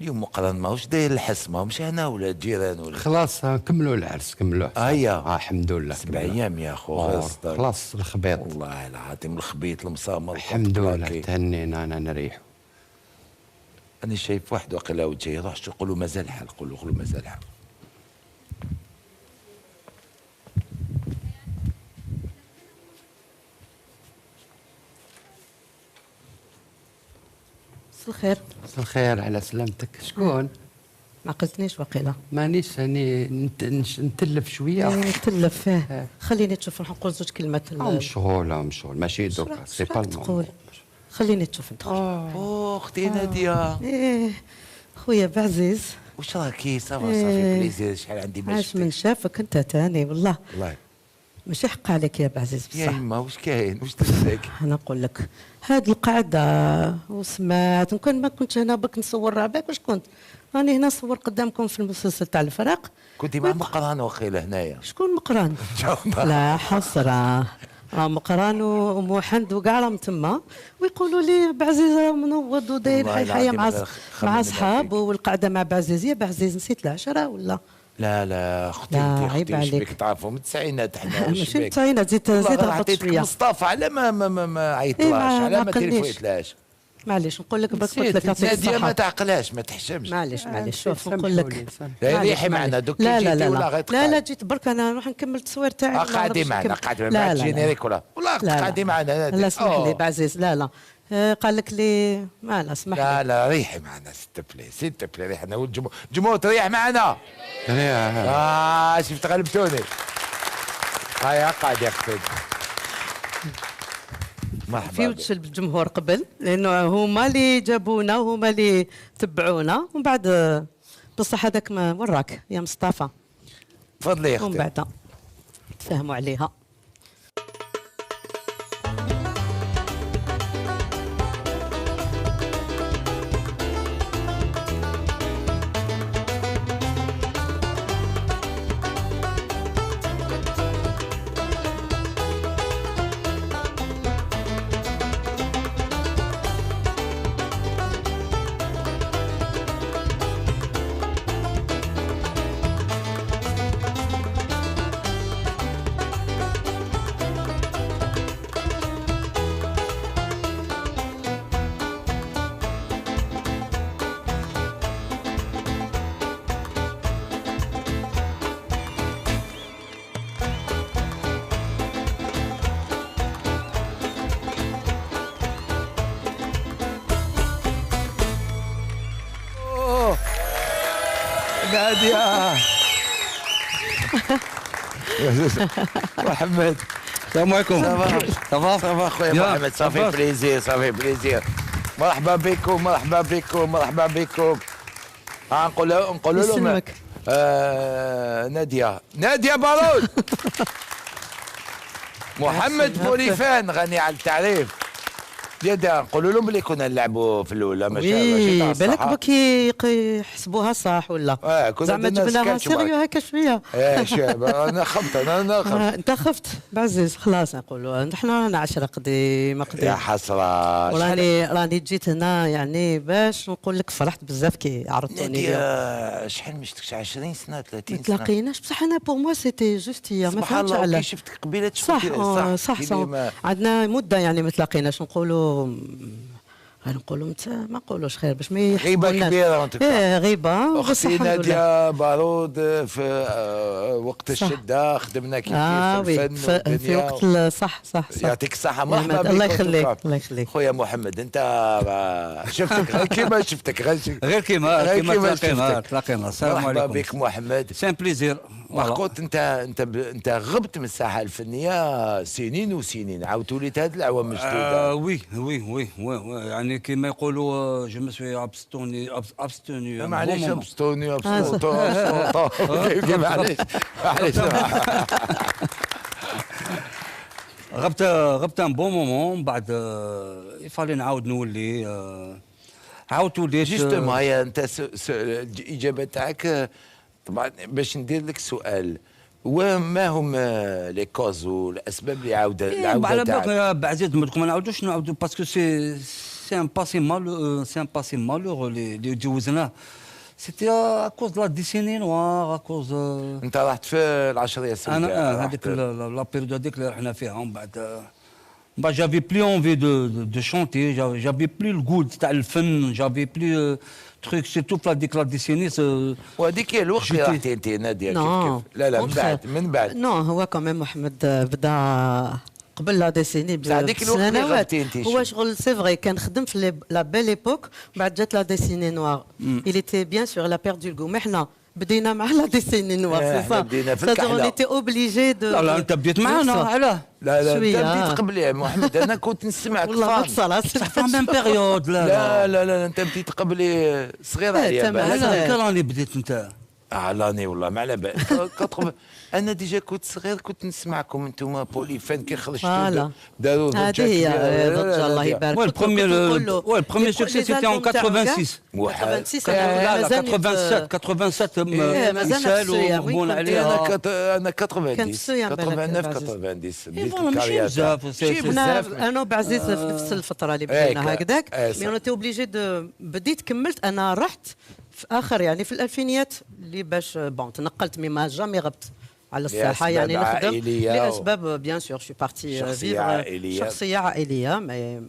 اليوم مقرن ماهوش داير الحس، ماهوش هنا ولا جيران ولا خلاص كملوا العرس كملوه. هيا الحمد لله 7 ايام يا خو. خلاص الخبيط. والله العظيم الخبيط المسامر. الحمد لله تهنينا، انا نريحو. انا شايف واحد وقيلا وجاي يروح، قولوا مازال الحال، قولوا قولوا مازال الحال. مساء الخير. مساء الخير، على سلامتك. شكون؟ ما عقلتنيش وقيله. مانيش راني نتلف شويه. نتلف إيه. خليني تشوف نروح نقول زوج كلمات. مشغول مشغول، ماشي دوكا، c'est pas تقول خليني تشوف ندخل. اوه اختي ناديه. ايه خويا بعزيز. واش راكي؟ ça va؟ ça fait plaisir، شحال عندي ما عاش من شافك انت تاني والله. والله ماشي حق عليك يا بعزيز بصح. يا يما واش كاين؟ واش تسلك؟ انا نقول لك هاد القعدة وسمعت، كان ما كنتش هنا برك نصور رابك واش كنت راني هنا نصور قدامكم في المسلسل تاع الفراق. كنتي مع مقران وخيله هنايا. شكون مقران؟ لا حسرة، راه مقران ومحمد وكاع راهم تما ويقولوا لي بعزيز راه منوض وداير حي حيه مع صحابه والقعده مع بعزيز. يا بعزيز نسيت العشرة ولا؟ لا لا اختي لا، انت عيب اختي واش عليك. بك؟ تعرفوا من التسعينات احنا. ماشي من التسعينات، زيد زيد هبط شويه. مصطفى على ما عيطلاش؟ إيه، على ما ما عقلنيش. تليفونيتلاش؟ معليش نقول لك بس قلت لك يعطيك ناديه ما الصحة. تعقلاش، ما تحشمش. معليش معليش، شوف نقول لك. لا معليش، ريحي معنا معليش. دوك. لا لا جيتي لا ولا لا غير لا لا، جيت برك انا نروح نكمل التصوير تاعي. آه، ما قعدي نعرفش معنا. نكمل. قعدي لا معنا لا لا. générique ولا لا قعدي معنا. لا اسمح لي. أوه. بعزيز لا لا، قال لك لي ما لا اسمح لا لي. لا ريحي معنا s'il te plaît، s'il te plaît ريحنا، والجمهور الجمهور تريح معنا. شفت غلبتوني. هيا قعد يا اختي، مرحبا في بك. وجه الجمهور قبل، لانه هما اللي جابونا وهما اللي تبعونا، ومن بعد بصح هذاك ما وراك يا مصطفى. تفضلي يا ومن اختي. بعد تفاهموا عليها. أوه. نادية محمد. السلام عليكم. ça va؟ ça va؟ ça va خويا bien. محمد؟ ça fait ça va. plaisir، ça fait plaisir، مرحبا بكم مرحبا بكم مرحبا بكم. نقول لهم يسلمك. ناديه، ناديه بارود، محمد بوليفان غني على التعريف. ناديه، نقولوا لهم بلي كنا نلعبوا في الاولى ماشي oui تاع بالك الصحة. بك يحسبوها صح ولا كنا زعما درنا جبناها سكتش برك. sérieux هكا شويه. ايه شاب، انا خفت انا خفت. انت خفت بعزيز، خلاص نقولوا نحن رانا عشرة قديمة يا قديمه. حسره. وراني جيت هنا يعني باش نقول لك فرحت بزاف كي عرضتوني اليوم. نادية شحال ما شفتكش، 20 سنه، 30 ما سنه. تلاقيناش بصح انا pour moi c'était juste hier. ما سبحان فهمتش الله علاش. كي شفتك قبيله. صح صح كي صح. ما عندنا مده يعني ما تلاقيناش، نقولوا غير نقولوا ما نقولوش خير باش ما غيبة يحسبولناش. كبيرة en tout cas. ايه غيبه بصح اختي الحمد لله. ناديه بارود في وقت الشدة خدمنا كيف كيف oui في الفن في, في والدنيا. وقت صح صح صح. يعطيك الصحة، مرحبا نعمة. بك. الله en tout يخليك cas. الله يخليك. خويا محمد، انت شفتك غير كيما شفتك غير غير كيما غير كيما كيما تلاقينا شفتك. تلاقينا. السلام مرحبا عليكم. بك محمد. c'est un plaisir. محقوط انت غبت من الساحة الفنية سنين وسنين، عاودت وليت هاد العوام الجديده. oui oui oui oui، يعني كيما يقولوا je me suis abstenu abstenu. معليش، abstenu abstenu، معليش معليش. غبت un bon moment، بعد il fallait نعاود نولي، عاودت وليت. justement هي انت الاجابة تاعك طبعا باش ندير لك سؤال، وما هم les causes والاسباب اللي عاوده إيه، العودة على تاعك؟ بالك بعزيز ما نعاودوش نعاودو parce que c'est c'est un passé mal c'est un passé malheureux اللي جوزناه. c'était à cause la décennie noire، à cause انت رحت في العشريه السوداء. انا هذيك la période هذيك اللي رحنا فيها، ومن بعد bah, j'avais plus envie de chanter، j'avais plus le goût تاع الفن، j'avais plus truc، surtout في هذيك la décennie. وهذيك هي الوقت اللي رحتي انت ناديه؟ كيف كيف، لا لا، من بعد، من بعد. non، هو quand même محمد بدا قبل la décennie هذيك الوقت اللي غبتي انت. هو شغل c'est vrai كان خدم في la belle époque، بعد جات la décennie noire، il était bien sûr il a perdu le goût، mais حنا بدينا مع la décennie noire، c'est ça، بدينا في on était obligé de لا لا، انت بديت معنا، علاه؟ لا لا، انت بديت قبلي يا محمد، انا كنت نسمعك. والله ما تصلى. صح، في même période. لا لا لا لا، انت بديت قبلي، صغير عليا. لا، كراني بديت انت. اه l'année والله ما على بالي. انا déjà كنت صغير، كنت نسمعكم انتم بوليفان كي خرجتوا داروا هذه هي ضجه، الله يبارك. ouais، premier ouais، premier succès c'était en 86. 86؟ لا لا، 87، 87. مازال ومغبون عليها. انا 90، 89، 90 بديت ال carrière. بزاف. بزاف. انا وبعزيز في نفس الفترة اللي بدينا هكذاك، mais on était obligé de بديت كملت. انا رحت في اخر، يعني في الالفينيات اللي باش bon تنقلت، mais ما jamais غبت على الساحه، يعني نخدم لاسباب bien sûr، je suis partie شخصية عائليه. شخصية عائليه، mais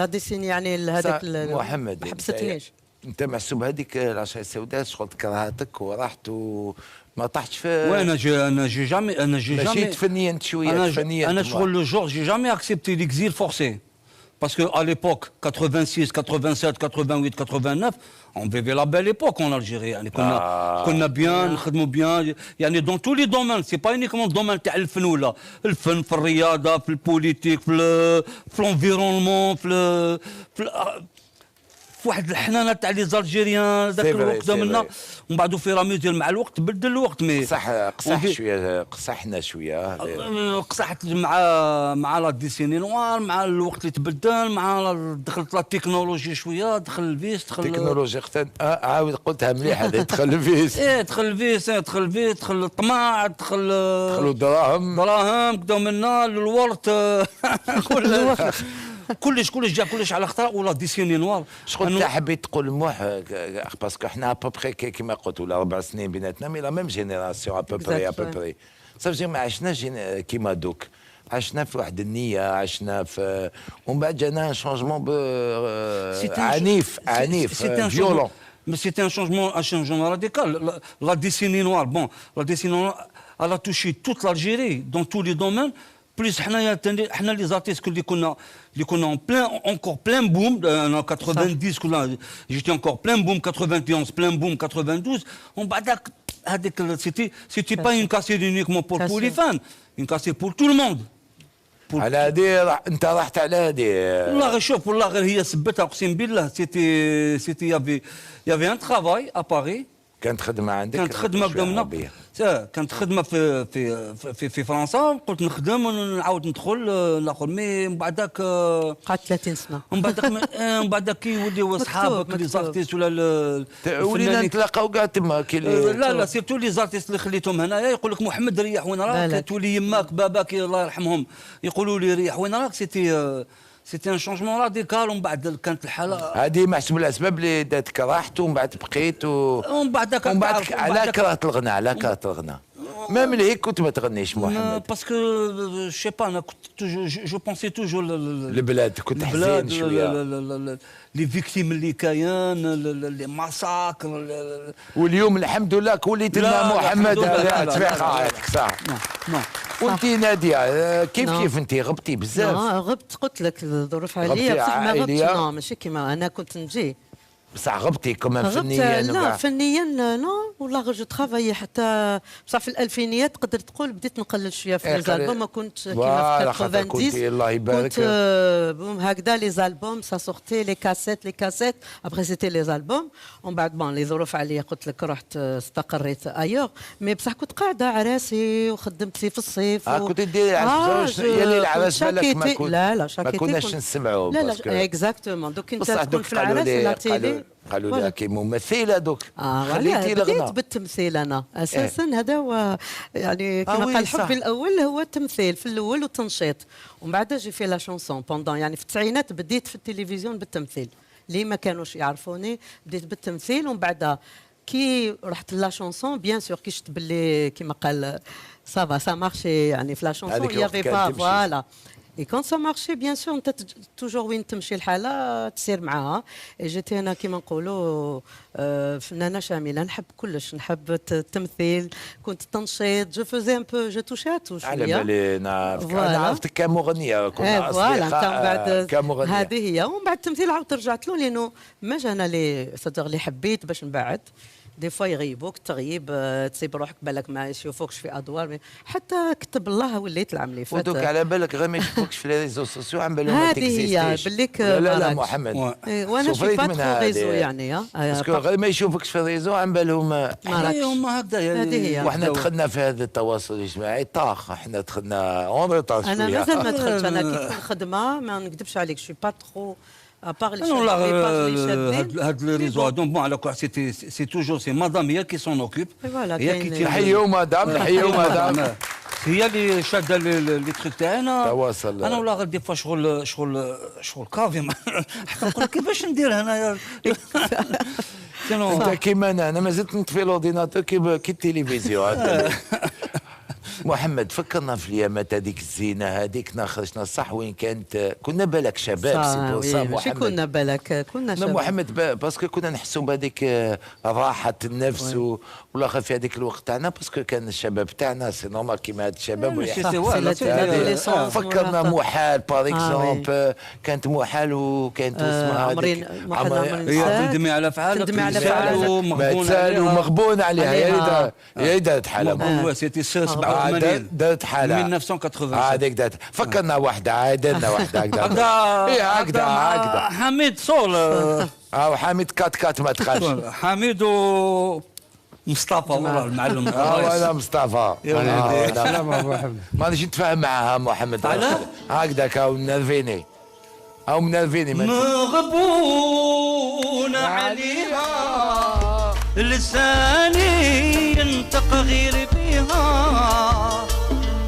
la décennie يعني هذاك محمد ما حبستنيش. انت محسوب هذيك العشريه السوداء شغل كرهتك ورحت وما طحتش في وانا j'ai انا j'ai jamais انا j'ai jamais مشيت فنيا شويه. انا فنيا. انا شغل le jour j'ai jamais accepté l'exil forcé. Parce qu'à l'époque, 86, 87, 88, 89, on vivait la belle époque en Algérie. يعني كنا bien، نخدموا bien، يعني dans tous les domaines، c'est pas uniquement le domaine تاع الفن ولا الفن، في الرياضة، في ال politique، في l'environnement، في واحد الحنانه تاع les Algériens ذاك الوقت منا، ومن بعد في راميزير مع الوقت بدل الوقت mais صح، قصح شويه، قصحنا شويه. قصحت مع la décennie noire، مع الوقت اللي تبدل، مع دخلت la technologie شويه، دخل ال vice دخل التكنولوجيا عاود قلتها مليح هذا، دخل ال vice. ايه، دخل ال vice، دخل ال vice، دخل الطمع، دخل دخلوا الدراهم. دراهم كدا منا الورث، كلش كلش جا كلش على خطره ولا décennie noire. شغل انت حبيت تقول موح، parce que حنا à peu près كيما قلت ولا 4 سنين بيناتنا، mais la même génération à peu près، à peu près، صافي ما عشناش كيما دوك، عشنا في واحد النية، عشنا في ومن بعد جانا changement عنيف عنيف violent. Mais c'était un changement radical. La décennie noire, bon, la décennie noire, elle a touché toute l'Algérie, dans tous les domaines. Plus حنايا حنا les artistes اللي كنا en plein encore plein boom en 90، كنا j'étais encore plein boom 91، plein boom 92، ومن بعد هذيك c'était pas une cassure uniquement pour les fans، une cassure pour tout le monde. على هذه انت رحت على هذه. والله غير شوف، والله غير هي سبتها، اقسم بالله. c'était y avait un travail à Paris. كانت خدمة عندك؟ كانت خدمة قدامنا، كانت خدمة في فرنسا، قلت نخدم ونعاود ندخل الاخر، mais من بعدك قعدت 30 سنه. من بعدك كي يوليو اصحابك les artistes ولا ولينا نتلاقاو كاع تما كي لا لا، surtout les artistes اللي خليتهم هنايا يقول لك محمد ريح وين راك، تولي يماك باباك الله يرحمهم يقولوا لي ريح وين راك. c'était un changement radical، ومن بعد كانت الحاله هذه محسوب الاسباب اللي داتك راحت ومن بعد بقيت ومن بعد ومن بعد على كرهت الغناء، على كرهت الغناء، même اللي هيك كنت ما تغنيش محمد؟ parce que je sais pas، انا كنت je pensais toujours البلاد، كنت حزين شويه. les victimes اللي كاين، les massacres. واليوم الحمد لله وليت لنا محمد تفيقه صح. وانت ناديه كيف كيف انت غبتي بزاف؟ غبت، قلت لك الظروف عائلية، بصح ما غبتش، non، ماشي كيما انا كنت نجي. بصح غبتي quand même فنيا؟ لا، فنيا non، والله je travaillais حتى بصح في الالفينيات تقدر تقول بديت نقلل شوية في les albums، ما كنت كيما في 90. الله يبارك. كنت هكذا les albums، ça sortait les cassettes، les cassettes، après c'était les albums، ومن بعد bon les ظروف عليا قلت لك رحت استقريت ailleurs، mais بصح كنت قاعدة عراسي وخدمت في الصيف. اه، كنت ديري عرس؟ يا اللي العراس بالك ما كنت لا لا. ما كناش نسمعوا. لا لا، exactement، دوك انت تكون في العراس la télé. قالوا لي كي ممثلة دوك. خليتي الغناء. بديت بالتمثيل انا اساسا. هذا هو يعني كما قال حبي الاول هو التمثيل في الاول والتنشيط، ومن بعد j'ai fait la chanson pendant يعني في التسعينات بديت في التلفزيون بالتمثيل، اللي ما كانوش يعرفوني بديت بالتمثيل، ومن بعد كي رحت la chanson bien sûr كي شفت باللي كيما قال ça va ça marchait يعني في la chanson y avait pas voilà et quand ça marchait bien sûr انت toujours وين تمشي الحالة تسير معاها. j'étais انا كيما نقولوا فنانة شاملة، نحب كلش، نحب التمثيل، كنت تنشيط، je faisais un peu je touchais à tout شوية. على بالي انا عرفتك كمغنيه، كنا اصدقاء كمغنيه. هذه هي. ومن بعد التمثيل عاود رجعت له لانه ما جانا لي صدق اللي حبيت باش نبعد. des fois يغيبوك تغيب تصيب روحك بالك ما يشوفوكش في ادوار، حتى كتب الله وليت العام اللي فات. ودوك على بالك غير ما يشوفوكش في les réseaux sociaux عم بالهم ما هذه هي بالليك. لا لا, لا محمد وانا je suis pas trop réseau يعني parce que غير ما يشوفكش في ال réseau عم بالهم ما هكذا. هذه هي. وحنا دخلنا في هذا التواصل الاجتماعي طاخ، احنا دخلنا en retard. انا مازال ما دخلتش، انا كي تكون خدمة ما نكذبش عليك je suis pas trop à part les هاد les réseaux هادو bon على كل c'est toujours c'est madame هي qui s'en occupe. هي qui نحيو مدام، نحيو مدام، هي اللي شاده les trucs تاعنا. تواصل. انا ولا غير des fois شغل شغل شغل كافي حتى نقول كيفاش ندير هنايا. انت كيما انا مازلت نطفي l'ordinateur كي التلفزيون. محمد فكرنا في اليامات هذيك الزينة هذيك خرجنا صح وين كانت كنا بالك شباب c'est pour ça محمد. ماشي كنا بالك كنا شباب محمد parce que كنا نحسوا بهذيك راحة النفس والاخر في هذيك الوقت تاعنا parce que كان الشباب تاعنا c'est normal كيما هاد الشباب. فكرنا محال par exemple كانت محال وكانت اسمها هذيك تندمي على فعالك تندمي على فعالك ومغبون عليها هي دارت حالها c'était 87 دارت حالها 1980 هذيك دارت. فكرنا واحدة درنا واحدة هكذا هكذا هكذا حميد صول حميد كات كات ما تخافش حميد و مصطفى والله المعلم. انا مصطفى ما غاديش نتفاهم معاها محمد هكذاك او منرفيني او منرفيني. مغبون عليها لساني ينطق غير بها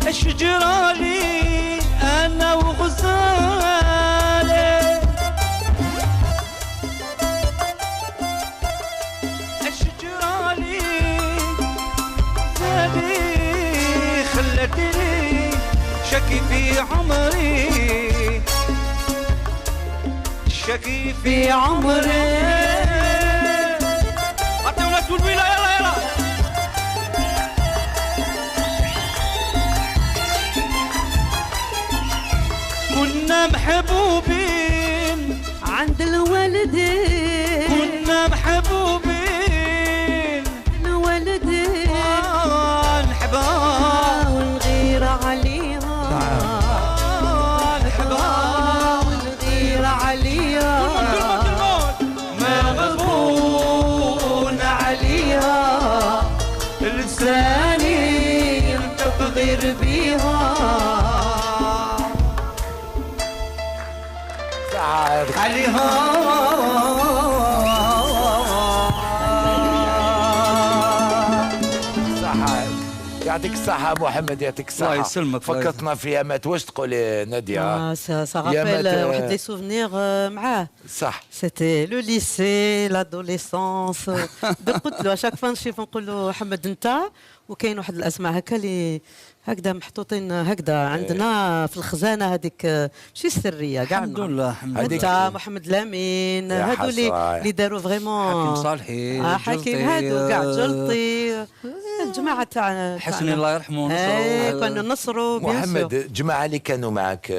الشجرة لي أنا وغزالي الشجرة لي غزالي خلتني شكي في عمري شكي في عمري. عطيونا تولويلة يلا يلا. كنا محبوبين عند الوالدين كنا محبوبين الوالدين نحبها والغيرة عليها نحبها والغيرة عليها مغبون عليها لساني ينطق غير بيها عليها. صح يعطيك الصحة محمد يعطيك الصحة. الله يسلمك. فكرتنا في يامات واش تقولي نادية؟ ça rappelle واحد les souvenirs معاه. صح c'était le lycée l'adolescence. قلت له à chaque fois نشوف نقول له محمد انت وكاين واحد الاسماء هكا اللي هكذا محطوطين هكذا عندنا في الخزانة هذيك ماشي السرية كاع. الحمد لله الحمد لله. انت محمد لامين هادو اللي داروا vraiment حكيم صالحي حكيم هادو كاع جلطي الجماعة تاع حسني الله يرحمه نصرو كانوا نصرو. محمد الجماعة اللي كانوا معك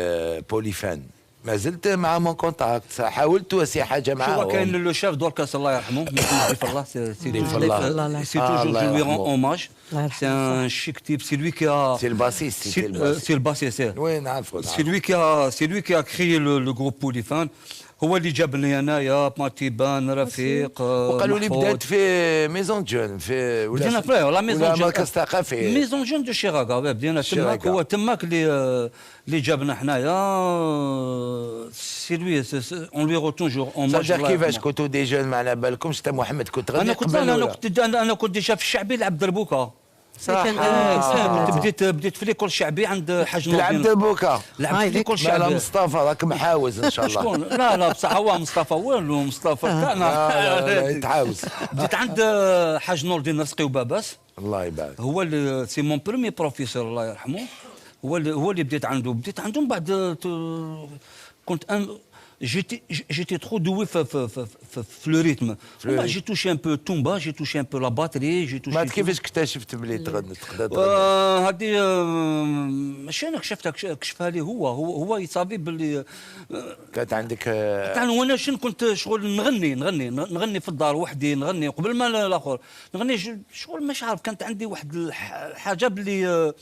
بوليفان ما زلت معاهم en contact؟ حاولت تواسي حاجة معاهم؟ هو كاين le chef d'orchestre الله يرحمه ضيف الله c'est ضيف الله c'est toujours je lui rends hommage. C'est un chic type, c'est lui qui a. C'est le bassiste. C'est le bassiste. Oui, نعرفه. C'est lui qui a créé le groupe Polyphane. هو اللي جابني انايا ماتيبان رفيق. وقالوا لي بدات في maison jeunes في ولا بدينا في la maison jeunes، مركز ثقافي maison jeunes de شيراكا. بدينا تماك، هو تماك اللي جابنا حنايا. c'est lui on lui rend toujours hommage. كيفاش كنتو des jeunes ما على بالكمش؟ انت محمد كنت غني؟ انا كنت déjà في الشعبي لعب دربوكه. صح. كنت بديت في l'école الشعبي عند حاج نور. لعب دربوكه. لعبت في l'école الشعبي. لا مصطفى راك محاوز ان شاء الله. شكون؟ لا لا بصح هو مصطفى والو مصطفى تاعنا يتعاوز. بديت عند حاج نور الدين رزقي وباباس. الله يبارك. هو اللي c'est mon premier professeur الله يرحمه، هو اللي بديت عنده، بديت عنده. من بعد كنت j'étais trop doué في le rythme. j'ai touché un peu تومبا، j'ai touché un peu la batterie، j'ai touché. بعد كيفاش اكتشفت بلي تغني، تقدر تغني؟ هذه ماشي انا كشفتها، كشفها لي هو. هو il savait باللي كانت عندك. وانا شن كنت شغل نغني في الدار وحدي، نغني قبل ما الاخر نغني شغل مش عارف، كانت عندي واحد الحاجة باللي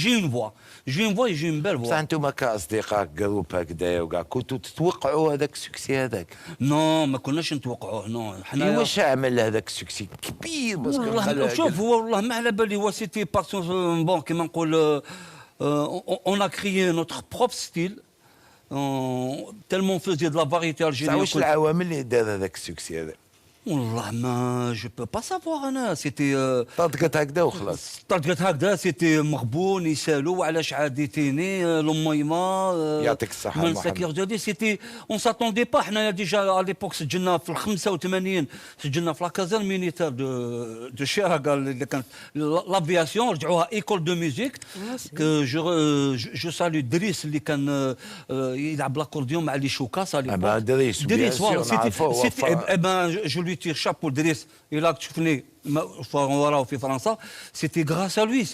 j'ai une voix، j'ai une voix، j'ai une belle voix. بصح انتم كاصدقاء groupe هكذايا وكاع كنتوا تتوقعوا هذاك ال succès هذاك؟ non، ما كناش نتوقعوه، non. حنا واش عمل هذاك ال succès كبير؟ parce que والله شوف، هو والله ما على بالي. هو c'était parce que bon كيما نقول on a créé notre propre style tellement faisait de la variété algérienne. واش العوامل اللي دار هذاك ال succès هذا؟ والله ما je peux pas savoir انا، c'était طرطقت هكذا وخلاص. طرطقت هكذا، c'était مغبون يسالوا علاش عاديتيني لميمه. يعطيك الصحة. من محمد، c'était on s'attendait pas. حنايا déjà à l'époque سجلنا في ال 85، سجلنا في la caserne militaire de شيراكا اللي كانت l'aviation، رجعوها école de musique. je salue دريس اللي كان يلعب l'accordéon مع les Choucas. دريس. دريس voilà، c'était eh ben je lui tire chapeau دريس الى تشوفني وراه في فرنسا، c'était grâce à lui،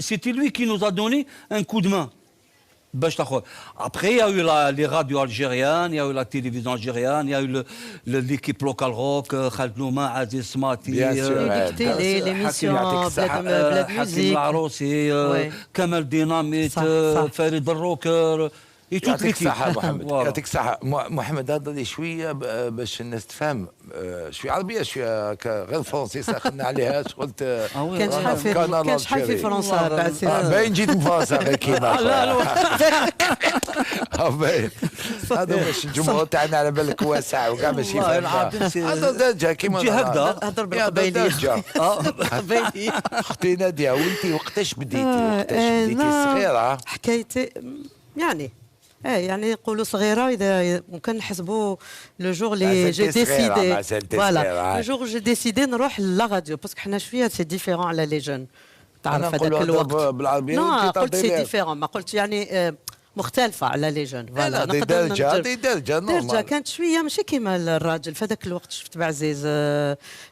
c'était lui qui nous a donné un coup de main باش تاخذ. Après, il y a eu les radios algériennes, il y a eu la télévision algérienne, il y a eu l'équipe Local Rock، خالد نوما، عزيز سماتي، télé، l'émission بلاد حكيم العروسي، كمال ديناميت، فريد الروكر. يعطيك الصحة محمد، يعطيك الصحة محمد. هضر لي شوية باش الناس تفهم، شوية عربية شوية غير français ساخنا عليها شغل. كان شحال في فرنسا؟ بعد باين جيت من فرنسا غير كيما. لا لا باين هذا باش الجمهور تاعنا على بالك واسع وكاع ماشي فاهم. هذا درجة كيما تجي هكذا. هضر بالقبايلية. اختي نادية، وانت وقتاش بديتي؟ وقتاش بديتي صغيرة؟ حكايتي يعني ايه يعني نقولوا صغيرة اذا ممكن نحسبوا le jour اللي j'ai décidé، voilà، le jour j'ai décidé نروح la radio، parce que حنا شوية c'est différent على les jeunes. تعرف هذاك الوقت بالعربيه. non، قلت c'est différent، ما قلت يعني مختلفة على les jeunes. voilà، درجه درجه. درجه كانت شوية ماشي كيما الراجل في هذاك الوقت. شفت بعزيز،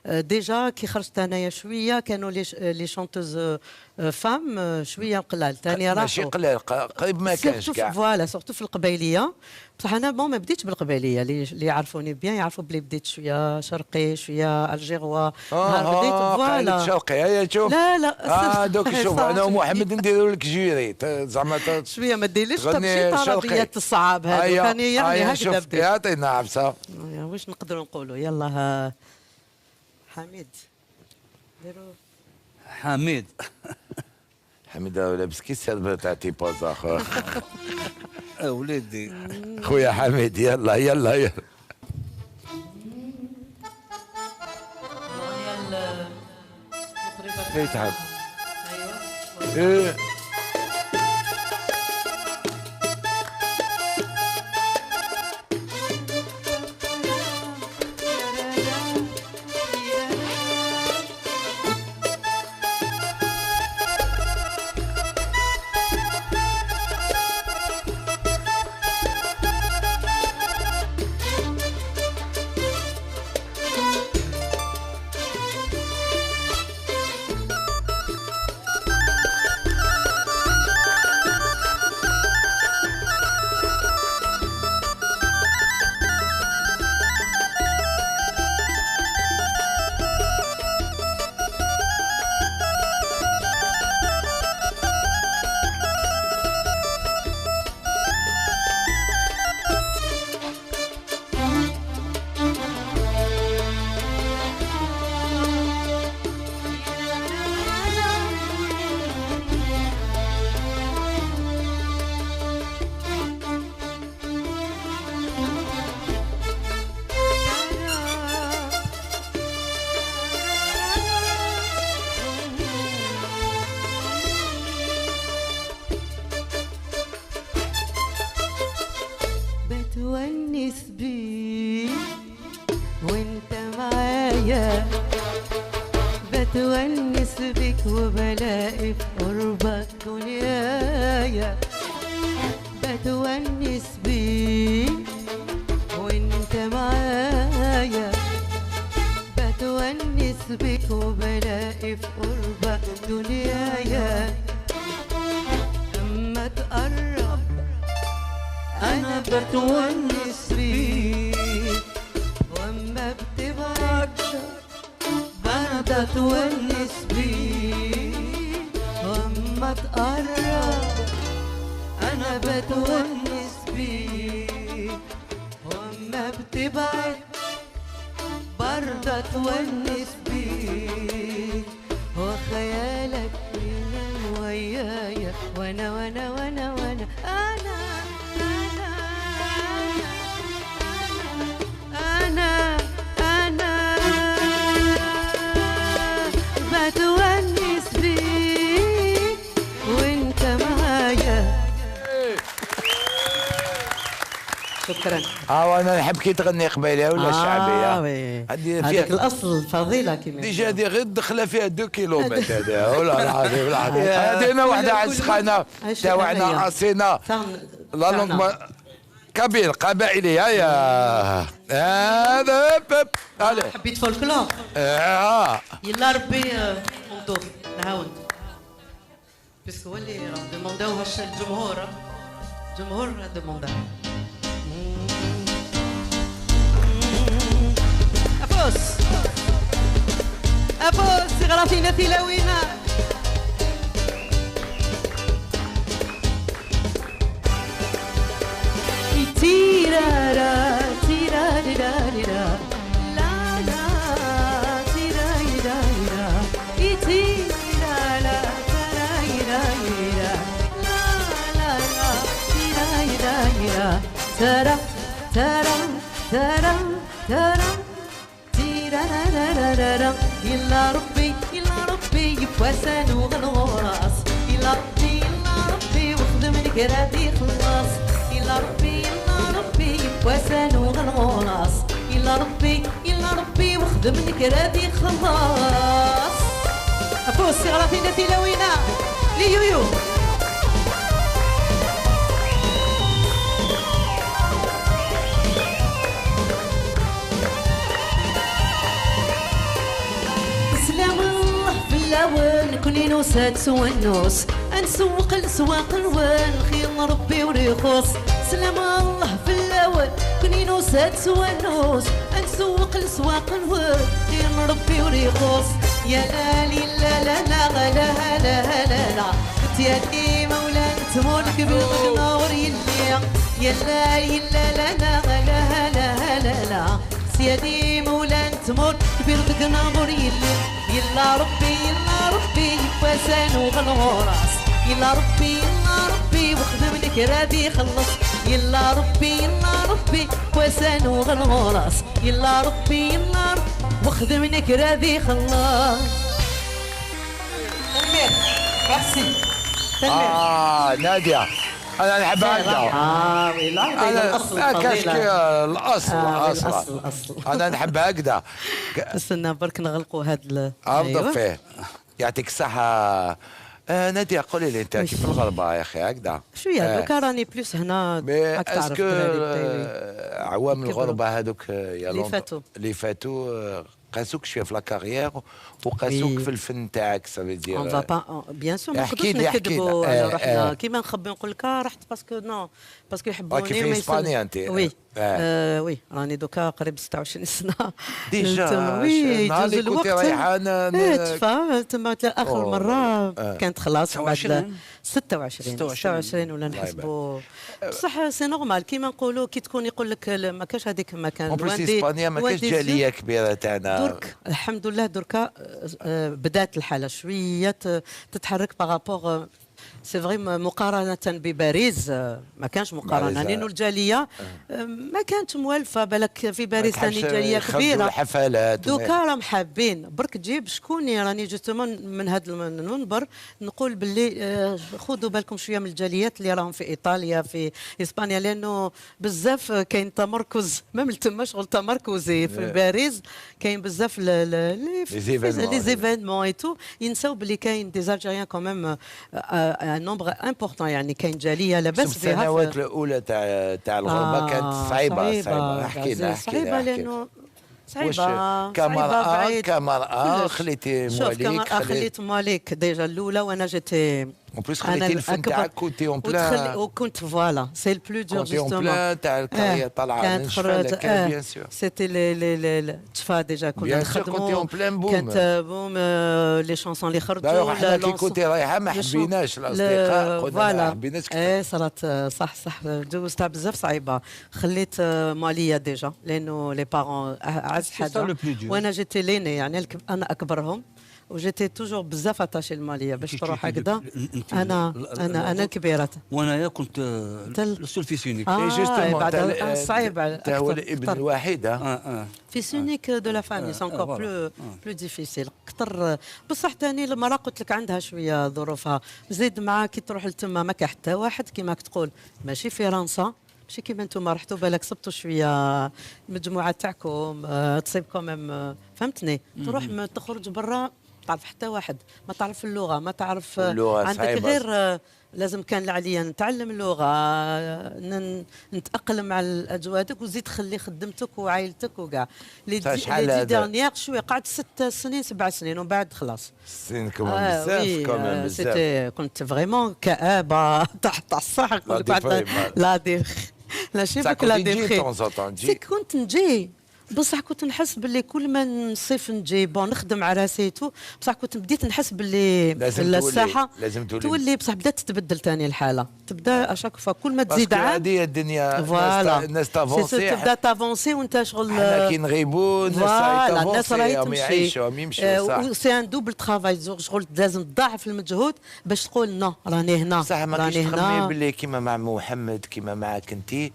déjà كي خرجت انايا شوية كانوا les chanteuses femmes شوية قلال ثاني راحوا. ماشي قلال، قريب ما كانش كاع. voilà، surtout في القبيليه. بصح انا bon ما بديتش بالقبيليه، اللي يعرفوني bien يعرفوا بلي بديت شوية شرقي شوية algérois. نهار بديت voilà شرقي، هيا شوف. لا لا. دوك شوف، انا ومحمد نديروا لك jury زعما. شوية ما ديرليش تمشي طربيات الصعاب هذو كان يعني هكذا بديت. يعطينا عبسه. واش نقدروا نقولوا؟ يلا حميد ديروا. حميد. حميد لابس كي السيرفر تاع تيباز اخر. وليدي. خويا حميد، يلا يلا يلا. يتعب. ايوه. بتونس بك وبلاقي في قربك دنيايا، بتونس بيك وانت معايا، بتونس بك وبلاقي في قربك دنيايا. اما تقرب انا بتونس بيك، واما بتبعد برضه اتونس بيك، واما تقرب انا بتونس بيك، واما بتبعد برضه اتونس بيك، وخيالك ينام ويايا، وانا وانا وانا وانا انا انا انا انا بتونس بيك وانت معايا. شكرا. وانا نحب كي تغني قبيليه ولا شعبية. oui هذيك الاصل فضيلة كيما déjà هذه غير دخله فيها 2 كيلومتر هذه، والله العظيم العظيم. هذه وحده على السخانه تاعنا عاصينا la langue kabyle قبائليه يا هذا. حبيت فولكلور. يلا ربي ندور نعاود parce que هو اللي demandاوها الجمهور، الجمهور demandا. أفوس أفوس غرافينا تلاوينا. تيرارا تيراريراريرا لا لا تيرايرايرا تيرالا ترايرايرا لا لا لا تيرايرايرا ترى ترى ترى ترى تيرارارارا. يلا ربي يلا ربي يبوسان وغنوراس، يلا ربي يلا ربي وخدم الكرادي خلاص، يلا ربي يلا ربي يبوسان وغنوراس، يلا ربي يلا ربي وخدم الكرادي خلاص. أفوس غرافينا تلاوينا ليويو. سلام الله في الاول كوني نوسات ونوس، نسوق لسواق الوان خير ربي وريخوص. سلام الله في الاول كوني نوسات ونوس، نسوق لسواق الوان خير ربي وريخوص. يا لا لي لا لا لا لا لا لا لا يا دي مولا تمولك بالغنور يلي، يا لا لي لا لا لا لا لا لا لا سيدي مولا تمر كبير دقنا يلي. يلا ربي يلا ربي يبوسان وغنوراس، يلا ربي يلا ربي وخدم الكرادي خلص، يلا ربي يلا ربي بوسان وغنوراس، يلا ربي يلا ربي وخدم الكرادي خلص. تنمير ميرسي تنمير. نادية انا نحب هكذا. oui لا الاصل الاصل الاصل الاصل. انا نحب هكذا. استنى برك نغلقوا هذا. افضل فيه. يعطيك الصحة. نادية قولي لي انت كيف الغربة يا اخي هكذا؟ شوية دوكا راني plus هنا. mais est-ce que عوام الغربة هذوك يا اللي فاتوا قاسوك شوية في la carrière وقاسوك في الفن تاعك؟ ça veut dire on va pas bien sûr ما نقدروش نكذبوا على روحنا كيما نخبي نقول لك رحت parce que non parce que يحبوني. كيف في اسبانيا انت؟ oui oui راني دوكا قريب 26 سنة déjà. oui يجوز الوقت تفا تما اخر مرة كانت خلاص بعد 26 ولا نحسبوا. بصح c'est normal كيما نقولوا كي تكون يقول لك ما كاش هذيك ما كان. en plus اسبانيا ما كاش جالية كبيرة تاعنا درك الحمد لله. دركا بدات الحالة شوية تتحرك par rapport c'est vrai، مقارنة بباريس ما كانش مقارنه، لانه الجالية ما كانت موالفه. بالك في باريس ثاني جالية كبيره. الحفلات. دوكا راهم حابين برك تجيب شكون. راني justement من هذا المنبر نقول باللي خذوا بالكم شوية من الجاليات اللي راهم في ايطاليا، في اسبانيا، لانه بزاف كاين تمركز même تما، شغل تمركزي في باريس كاين بزاف les événements et tout. ينساو باللي كاين des Algériens quand même un nombre important، يعني كاين جالية لاباس بها. السنوات الاولى تاع الغربة كانت صعيبة صعيبه. احكي لنا. صعيبة لانه صعيبه. كمراه خليتي مواليك؟ كمراه خليت مواليك déjà الاولى، وانا j'étais en plus خليتي الفن تاعك، كنتي en plein. وكنت voilà، c'est le plus dur. كنتي en plein تاع ال carrière طالعه. كانت خرجت bien sûr. c'était les تشفا déjà كنا نخدموا، كنتي en plein boom. كانت boom، les chansons اللي خرجوا. حنا كي كنتي رايحة ما حبيناش، الاصدقاء قلنا ما حبيناش. ايه صارت، صح، جوزتها بزاف صعيبه. خليت ماليه déjà لانه les parents اعز حاجه، وانا j'étais l'aînée، يعني انا اكبرهم و j'étais toujours بزاف attachée الماليه. باش تروح هكذا، انا الكبيره. وانايا كنت le seul fils unique. اه بعد صعيب. هو الابن الوحيد. اه اه. fils unique de la famille، c'est encore plus difficile اكثر. بصح ثاني المراة قلت لك عندها شوية ظروفها. زيد مع كي تروح لتما ما كان حتى واحد، كيما تقول ماشي فرنسا، ماشي كيما انتم رحتوا بالك صبتوا شوية المجموعة تاعكم، تصيب quand même، فهمتني؟ تروح تخرج برا تعرف حتى واحد، ما تعرف اللغه، ما تعرف. اللغة عندك صعيبة. غير لازم كان عليا نتعلم اللغه، نتاقلم مع الاجواء هذوك، وزيد خلي خدمتك وعائلتك وكاع. les 10 dernières شوية قعدت 6 سنين 7 سنين ومن بعد خلاص. سنين quand même بزاف، quand même بزاف. كنت vraiment كآبه تحت الصح. la dé لا شي la dé كنت نجي، بصح كنت نحس باللي كل ما نصيف نجي، bon نخدم على راسي، بصح كنت بديت نحس باللي الساحة لازم تولي، تولي. بصح بدات تتبدل ثاني الحاله، تبدا à chaque fois كل ما تزيد عام. هذه الدنيا. voilà. الناس t'avancer. تبدا t'avancer وانت شغل. حنا كي نغيبوا الناس. الناس راهي تمشي، يعيشوا يمشوا، صح. c'est un double travail، شغل لازم تضاعف المجهود باش تقول non راني هنا. صح، ما كاينش تخمي باللي كيما مع محمد كيما معاك انت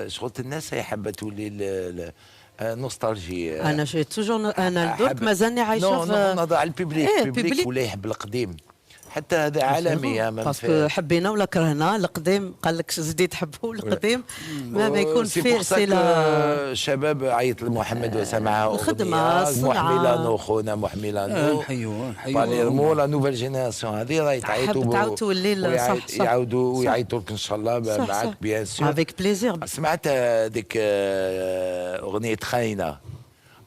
شغلت الناس هي حابة تولي nostalgie. انا j'ai toujours، انا درك مازالني عايشه. في non، نهضر على ال public. إيه ال public ولا يحب القديم، حتى هذا عالمي. parce que حبينا ولا كرهنا القديم، قال لك زيدي تحبوا القديم ما يكون فيه. c'est الشباب عيط لمحمد وسمعها. الخدمه. الصنعه. ميلانو، خونا موح ميلانو. نحيو نحيو. باليرمو، la nouvelle génération هذه راهي تعيطوا. تعاود تولي. صح. يعاودوا ويعيطوا لك ان شاء الله معاك bien sûr. avec plaisir. سمعت هذيك اغنية خاينه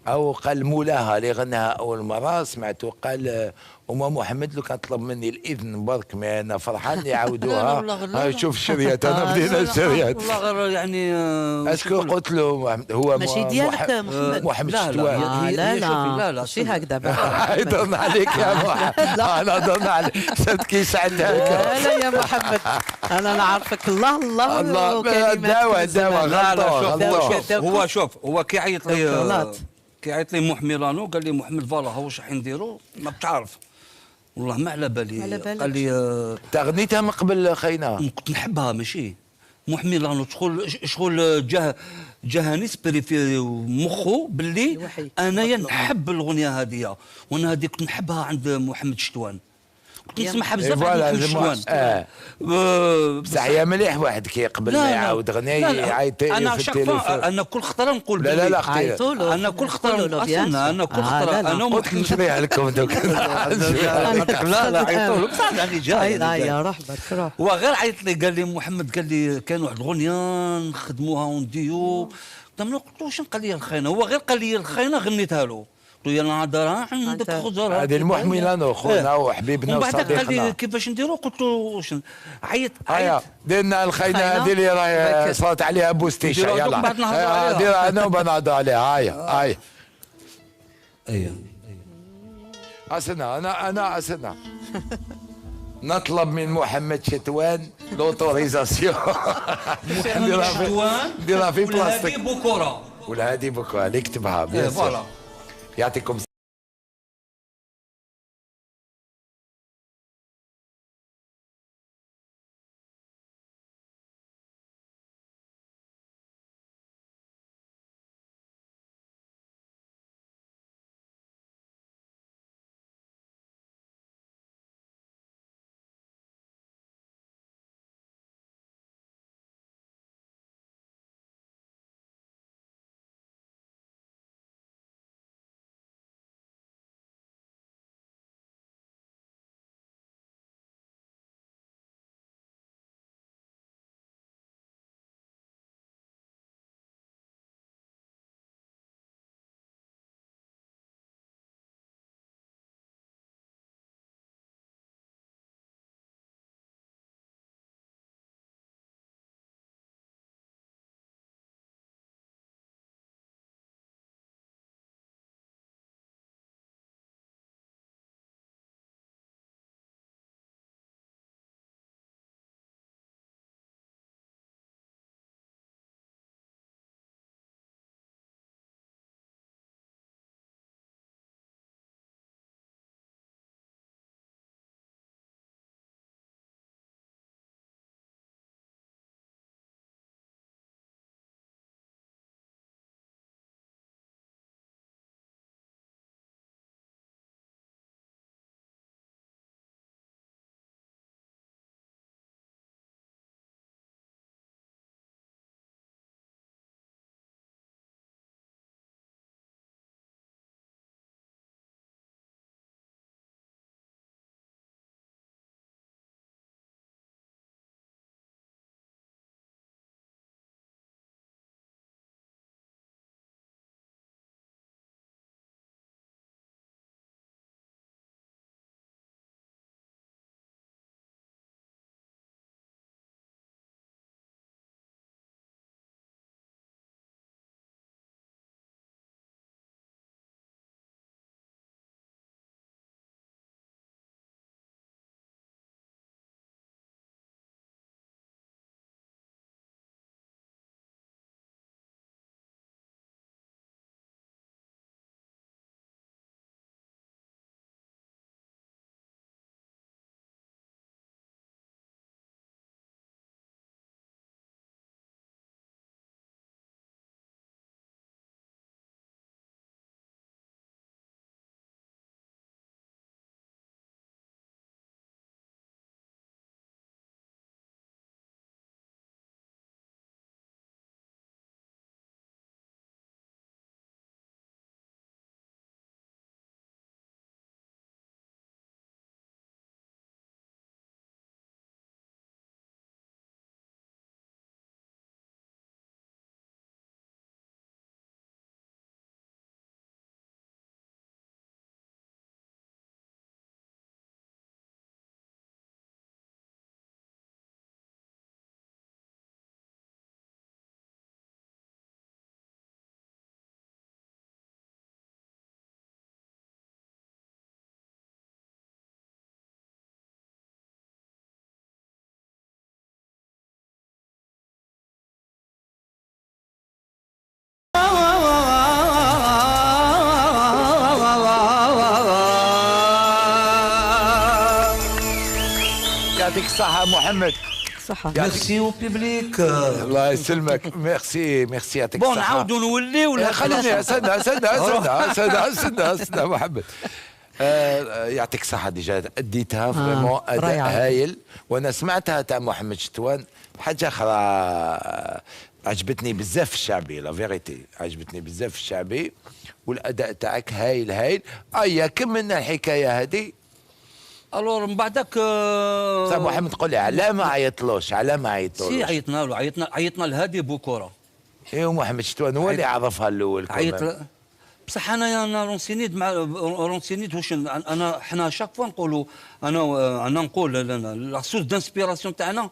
او قال مولاها اللي غناها اول مره، سمعته قال وما محمد لو كان طلب مني الاذن برك، ما انا فرحان يعاودوها. شوف الشريات، انا بدينا الشريات. والله غير يعني est-ce que قلت له هو ماشي ديالك محمد؟ محمد شتوان. لا لا لا لا، ماشي هكذا. هضرنا عليك يا محمد، انا هضرنا عليك، شفت كي ساعدتك. لا لا يا محمد، انا نعرفك الله الله. الله داوى داوى. غلطوا. هو شوف، هو كي عيط لي موح ميلانو، قال لي محمد voilà هو واش راح نديرو، ما بتعرف، والله ما على بالي. قال لي تغنيتها من قبل خينا؟ كنت نحبها، ماشي موح ميلانو شغل جاه un esprit في مخه باللي انايا نحب الاغنية هذه، وانا هذه كنت نحبها عند محمد شتوان، كنت نسمعها بزاف عند محمد شتوان. بصح يا مليح واحد كي قبل ما يعاود غنية يعيط. انا في التليفون، انا كل خطره نقول. لا لا لا. اختي، انا كل خطره، انا كل خطره انا قلت نشريها لكم دوك. لا لا، عيطوا له بصح يعني جاي. لا يا روح برك روح. هو غير عيط لي، قال لي محمد، قال لي كاين واحد الاغنية نخدموها en duo. قلت له واش؟ قال لي الخاينه. هو غير قال لي الخاينه غنيتها له، قلت له يا نهضر عندك خضر. هذه الموح ميلانو، خونا وحبيبنا. ومن بعد قال لي كيفاش نديرو، قلت له واش عيط. عيط ديرنا الخاينه هذه اللي راهي صارت عليها بوستيشا، يلا ديرها انا وبعد نهضروا عليها. هايا هايا. ايوا. أسنى انا أسنى نطلب من محمد شتوان l'autorisation. محمد شتوان. ديرها في بلاصتك. والهادي بوكورا. والهادي بوكورا اللي كتبها، bien sûr. يعطيكم. يعطيك الصحة محمد. صحة. merci au public. الله يسلمك، merci merci، يعطيك bon الصحة. نعاودوا نوليو. خليني استنى استنى استنى استنى استنى استنى محمد. يعطيك الصحة، déjà اديتها vraiment اداء رائعة. هايل، وانا سمعتها تاع محمد شتوان حاجة اخرى، عجبتني بزاف الشعبي، la vérité عجبتني بزاف الشعبي، والاداء تاعك هايل هايل. ايا كملنا الحكاية هذه. alors من بعدك صح محمد، قول لي علاه ما عيطلوش، علاه ما عيطلوش؟ si عيطنا له، عيطنا لهادي بوكوره. ايوا محمد شتوان هو اللي عرفها الاول. عيط، بصح انا renseigné ت مع renseigné ت واش انا حنا chaque fois نقولوا، انا نقول la source d'inspiration تاعنا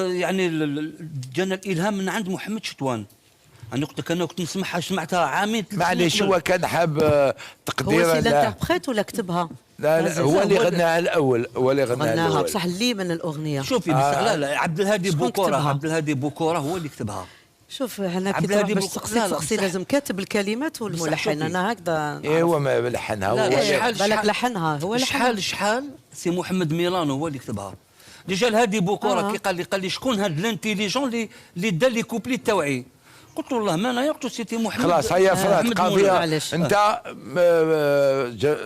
يعني جانا الالهام من عند محمد شتوان. انا قلت لك انا كنت نسمعها، سمعتها عامين 3 سنين معليش قبل. هو كان حاب تقديرا هو c'est لا l'interprète ولا كتبها؟ لا لا، هو اللي غناها الاول، هو اللي غناها غناها الاول. بصح اللي من الاغنيه. شوفي بصح لا لا، عبد الهادي شكون بوكوره كتبها؟ عبد الهادي بوكوره هو اللي كتبها. شوف هنا كي عبد تروح الهادي باش لا، تقصي لا، تقصي لازم كاتب الكلمات والملحن. شوفي. انا هكذا. ايه هو ما لحنها هو لا، اللي- شحال بالك لحنها هو لحنها. شحال c'est محمد ميلانو هو اللي كتبها. déjà الهادي بوكوره كي قال لي شكون هاد l'intelligent اللي دا les couplets تاوعي؟ قلت له والله ما انا، قلت له c'était محمد خلاص هيا فرات محمد قضيه. معليش. انت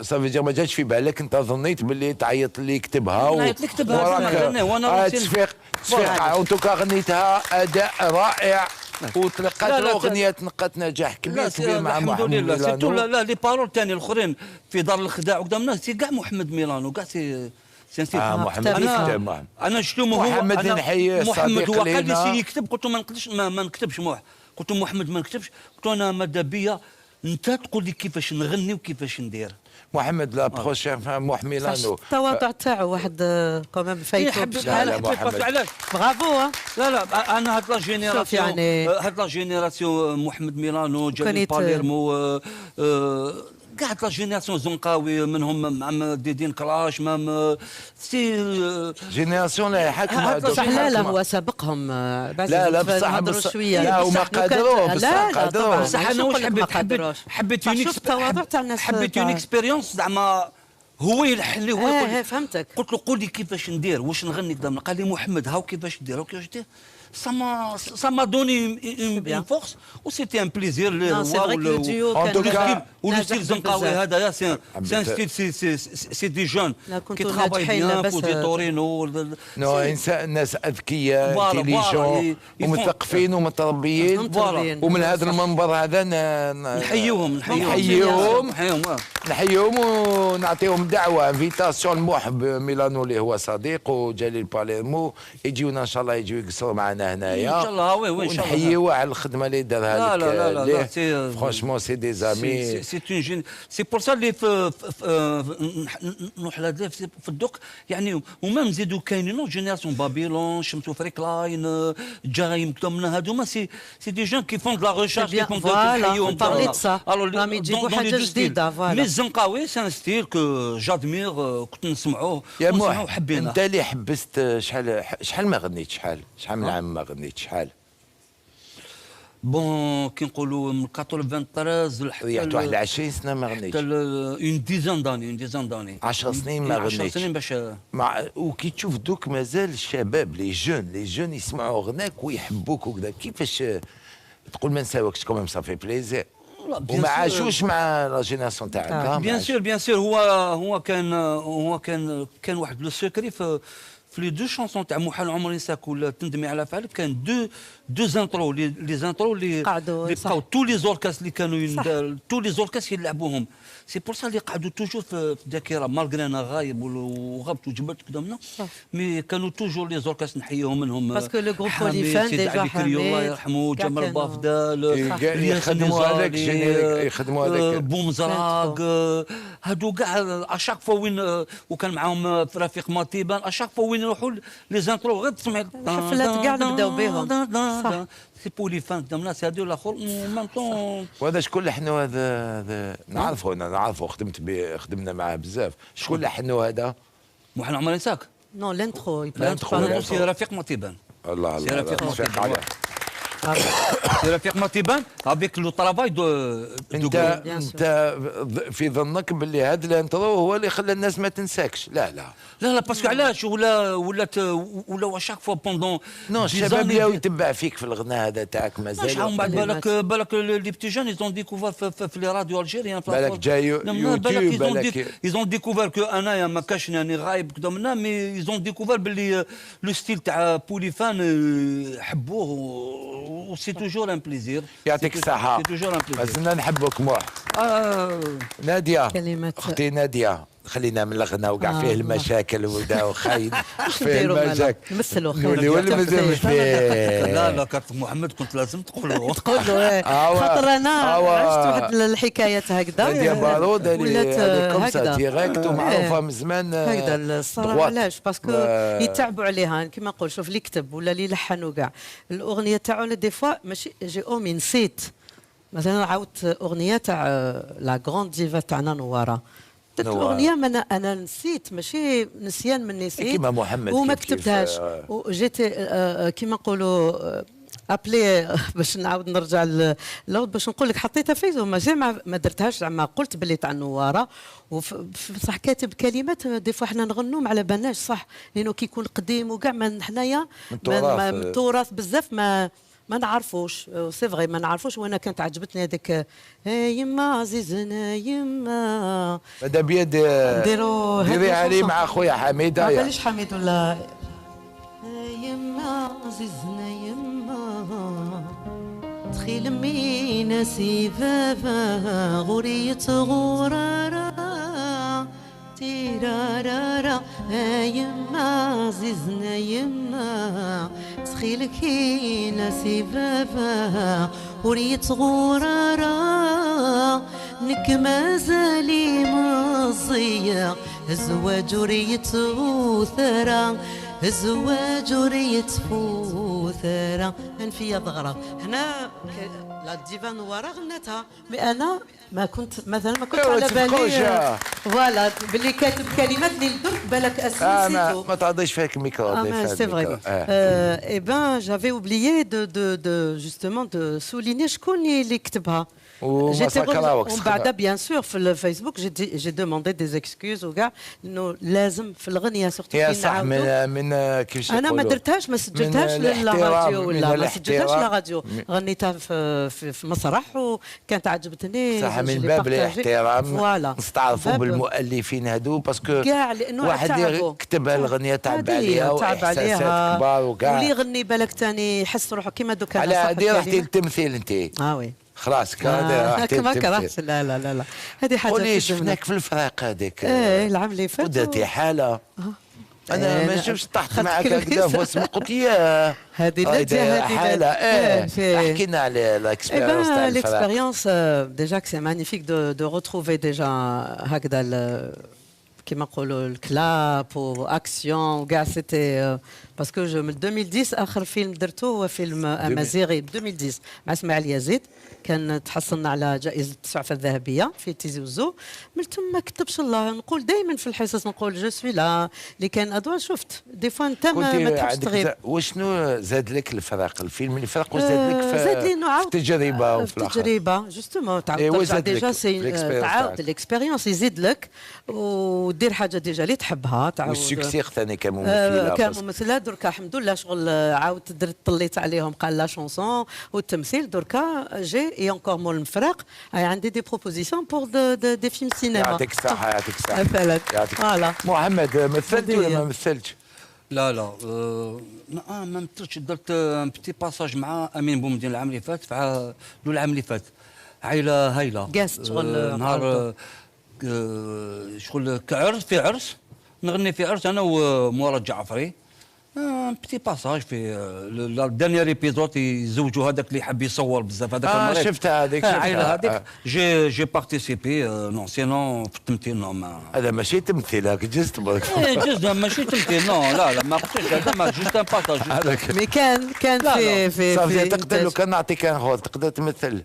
ça veut dire ما جاتش في بالك، انت ظنيت باللي تعيط اللي كتبها. نعيط اللي كتبها، وراك وانا تصفيق تصفيق. en tout cas غنيتها اداء رائع وتلقات لا، لا، الاغنية تلقات نجاح كبير لا كبير مع الحمد محمد لله، surtout ميلانو. لا لا، les paroles ثاني الاخرين في دار الخداع وقدامنا c'est كاع محمد ميلانو، كاع c'est c'est محمد انا كتب محمد. انا شتو هو محمد أنا نحييه، محمد صديق هو قال لي لينا. c'est يكتب، قلت له ما نقدرش، ما نكتبش موح، قلت له محمد ما نكتبش، قلت له انا ماذا بيا انت تقول لي كيفاش نغني وكيفاش ندير. محمد la prochaine موح ميلانو. التواضع تاعو واحد quand même فايتو حبيت بشحال. لا، محمد. علاش؟ برافو. لا لا، انا هاد la génération يعني هاد la génération محمد ميلانو، جليل باليرمو، كاع هاد la génération زنقاوي منهم مع ديدين كلاش même c'est génération لا حاكمه. بصح لا لا، هو سابقهم. لا لا، بصح بصح شويه. لا هما قادروا، بصح قادروا. بصح انا واش حبيت؟ حبيت شوف التواضع تاع الناس. حبيت une expérience زعما هو يلحن لي، هو يقول. فهمتك. قلت له قول لي كيفاش ندير، واش نغني قدام. قال لي محمد هاو كيفاش دير، هاو كيفاش دير. ça m'a donné une force و c'était un plaisir. هو En tout cas و le style زنقاوي هذايا c'est un style c'est des jeunes qui travaillent bien، فوزي تورينو. non، انسان ناس اذكياء intelligents ومثقفين ومتربيين، ومن هذا المنبر هذا نحييهم. نحييهم نحييهم ونعطيهم دعوه، invitation لمحب ميلانو اللي هو صديق وجليل باليرمو، يجيونا ان شاء الله، يجيو يقصروا معنا هنايا. ان شاء الله، oui oui، ان شاء الله. ونحييوه على الخدمة اللي دارها. لا لا لا لا، c'est franchement c'est des amis. c'est une c'est pour ça اللي في نروح في الدوك يعني، و même نزيدو كاينين autre génération، بابيلون، شمسو، فريكلاين، جايم كتمنا، هادوما c'est des gens qui font de la recherche، qui font voilà parler de ça، راهم يجيبوا حاجة جديده. voilà، mais الزنقاوي c'est un style que j'admire، كنت نسمعوه. يا موح، انت اللي حبست شحال ما غنيت؟ شحال من عام ما غنيت؟ شحال؟ bon، كي نقولوا من 93 لحتى ريحت واحد 20 سنة ما غنيتش. une dizaine d'années، une dizaine d'années. 10 سنين ما غنيتش. 10 سنين باش مع وكي تشوف دوك مازال الشباب، les jeunes، les jeunes يسمعوا غناك ويحبوك وكذا، كيفاش تقول ما نساوكش؟ quand même ça fait plaisir، وما عاشوش مع la génération تاعك. bien sûr، bien sûr. هو كان واحد le secret في les deux chansons تاع محال عمري نساك ولا تندمي على فعلك، كان deux intros، les intros اللي قعدوا اللي بقاو tous les orchestres اللي كانوا tous les orchestres يلعبوهم. c'est pour ça اللي قعدوا toujours في الذاكره، malgré انا غايب وغبت وجبت قدامنا، mais كانوا toujours les orchestres نحييهم منهم. parce que le groupe Polyphène déjà. حميد الله يرحمه، جمال بافدال. يخدموا هذاك générique، يخدموا هذاك. بومزراق، هادو كاع à chaque fois وين، وكان معاهم رفيق ماتيبان، à chaque fois وين يروحوا les intros غير تسمع. الحفلات كاع نبداو بهم. صح، c'est Polyphène قدامنا، c'est هادو الاخر même temps. وهذا شكون لحنو هذا؟ نعرفه، انا نعرفه، خدمت به، خدمنا معاه بزاف. شكون لحنو هذا؟ محمد عمر نساك. non، l'intro. l'intro. c'est رفيق ماتيبان. الله الله. c'est رفيق ماتيبان. c'est رفيق ماتيبان avec le travail de انت انت في ظنك باللي هذا ال intro هو اللي خلى الناس ما تنساكش؟ لا لا لا لا، parce que علاش ولا ولات ولا chaque fois pendant non، الشباب اللي يتبع فيك في الغناء هذا تاعك مازال. من بعد بالك les petits jeunes ils ont découvert في les radios algériennes. بالك جاي يوتيوب، بالك ils ont découvert que انايا ما كاش يعني غايب كذا منا، mais ils ont découvert باللي le style تاع بوليفان حبوه و c'est toujours un plaisir. يعطيك الصحة. c'est toujours un plaisir. مازلنا نحبك موح. نادية، اختي نادية، خلينا من الغنى وقع فيه المشاكل ودا وخاين فيه المشاكل. نمثلوا. نولي ولا مازال فيه؟ لا لا، كابتن محمد كنت لازم تقول. تقول له، خاطر انا عشت واحد الحكايات هكذا. نادية بارود ولات هكذا directe ومعروفة من زمان. هكذا الصراحه، علاش؟ parce que يتعبوا عليها، كيما نقول شوف اللي كتب ولا اللي لحن وكاع الاغنية تاعو، des fois ماشي j'ai omis، نسيت. مثلا عاودت اغنية تاع la grande diva تاعنا نواره، درت الاغنيه، ما انا نسيت، ماشي نسيان من نسيت. كيما محمد. وما كتبتهاش، وجيت كيما نقولوا appelée باش نعاود نرجع للورد باش نقول لك حطيتها فيسبوك، مازال ما درتهاش، زعما قلت باللي تاع النواره. صح كاتب كلمات، des fois حنا نغنوا ما على بالناش صح، لانه كي يكون قديم وكاع ما حنايا من التراث بزاف ما نعرفوش، c'est vrai ما نعرفوش. وانا كانت عجبتني هذيك يما عزيزنا يما. ماذا بيا ديروا ديري علي مع خويا حميد. ما باليش حميد ولا يما عزيزنا يما تخيل مينا سيفافا غورية غورارا تيرارارا يما عزيزنا يما تخيلك هنا سيفافا وريت غورارا نك مازالي مزية الزواج وريت وثرا الزواج وريت فوثرا انفيا ضغرة. هنا la diva نوارا غنتها، mais انا ما كنت مثلا ما كنت على بالي voilà باللي كاتب كلمات اللي درك بالك اسمي نسيتو. ما تعطيش فيك الميكرو. اه c'est vrai، eh ben j'avais oublié de justement de souligner شكون اللي كتبها. ومن بعد bien sûr في الفيسبوك j'ai demandé des excuses وكاع، انه لازم في الغنية surtout. كي صح من كيفاش انا ما درتهاش، ما سجلتهاش للراديو ولا ما سجلتهاش للراديو، غنيتها في مسرح وكانت عجبتني. صح، من باب الاحترام نستعرفوا بالمؤلفين هادو parce que كاع لانه واحد اللي كتب الغنية تعب عليها واحساسات كبار وكاع، واللي يغني بالك ثاني يحس روحه كيما دوكا. على هذه رحتي للتمثيل انت؟ اه oui. خلاص كان ما كرهتش، لا لا لا لا، هذه حاجه. قولي شفناك في الفراق هذيك. ايه، العام اللي فات. ودرتي حاله، انا ما شفتش، طحت معك هكذا في وسط، قلت يا هذه هذه حاله. ايه، احكي لنا على l'expérience تاع l'expérience. déjà c'est magnifique de retrouver déjà هكذا كيما نقولوا ال clap و اكسيون وكاع، c'était parce que je من 2010 اخر فيلم درته هو فيلم امازيغي 2010 مع اسماعيل يزيد، كان تحصلنا على جائزة السعفه الذهبية في تيزي وزو. من ثم ما كتبش الله، نقول دائما في الحصص نقول je suis là اللي كان ادوار، شفت des fois انت ما تحبش تغيب. وشنو زاد لك الفرق الفيلم الفرق وزاد لك في زاد لي انه عاود التجربة وفي التجربة justement تعاود ترجع déjà c'est تعاود l'expérience يزيد لك ودير حاجة déjà اللي تحبها تعاود. وال succès ثاني كممثله. كممثله دركا الحمد لله، شغل عاود درت طليت عليهم قال la chanson والتمثيل. دركا j'ai et encore مول المفرق عندي des propositions pour des films cinéma. يعطيك الصحه، يعطيك الصحه. مثلا voilà. محمد، مثلت ولا ما مثلتش؟ لا لا، ما مثلتش، درت un petit passage مع امين بومدين العام اللي فات، العام اللي فات عائلة هايله. guest شغل. نهار شغل كعرس، في عرس نغني في عرس انا ومراد جعفري، un petit passage في le dernier épisode، يزوجوا هذاك اللي حب يصور بزاف هذاك. آه شفتها هذيك. شفتها العائلة هذيك، j'ai participé. non sinon في التمثيل non ما هذا ماشي تمثيل، هاك juste برك. juste ماشي تمثيل، non لا لا، ما قلتش هذا، ما juste un passage. mais كان في في صافي تقدر لو كان نعطيك un rôle تقدر تمثل؟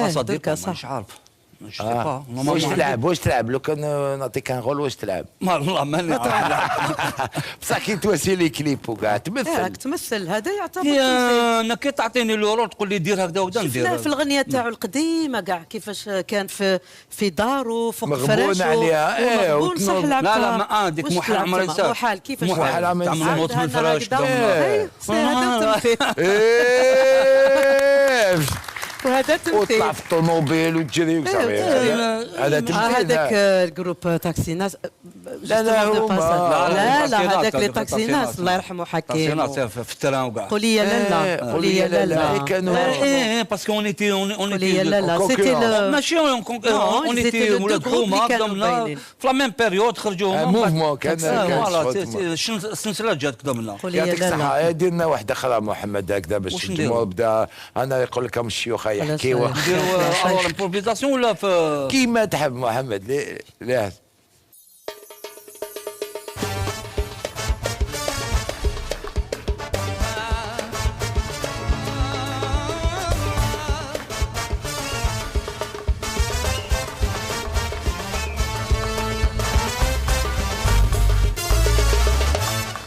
صديق مش عارف. je sais pas. واش تلعب؟ واش تلعب لو كان نعطيك un rôle واش تلعب؟ ما والله ماني بصح كي تواسي les clips وكاع تمثل. تمثل هذا يعتبر تمثيل. انا كي تعطيني le rôle تقول لي دير هكذا وكذا ندير. في الغنية تاعو القديمة كاع كيفاش كان في دارو فوق فراشو مغبون عليها. ايه مغبون صح لعبتها. لا لا ما ديك محال عمري نساك. محال كيفاش محال عمري تعمل نوط من الفراش. هذا تمثيل. وهذا تمثيل. وتطلع في الطوموبيل وتجري وصافي. هذا تمثيل. هذاك ال groupe تاكسيناس. لا لا لا لا هذاك les تاكسيناس الله يرحمه حكيم. تاكسيناس في ال train وكاع. قولي يا لالا قولي يا لالا. كانوا ايه parce qu'on était on était يا لالا c'était ماشي on était ولاد حومه قدامنا في la même période خرجوا هما mouvement كان voilà السلسلة جات قدامنا. يعطيك الصحة. دير لنا واحدة اخرى محمد هكذا باش الجمهور بدا. انا يقول لكم الشيوخ يحكيوا. نديروا improvisation ولا في كيما تحب محمد. لا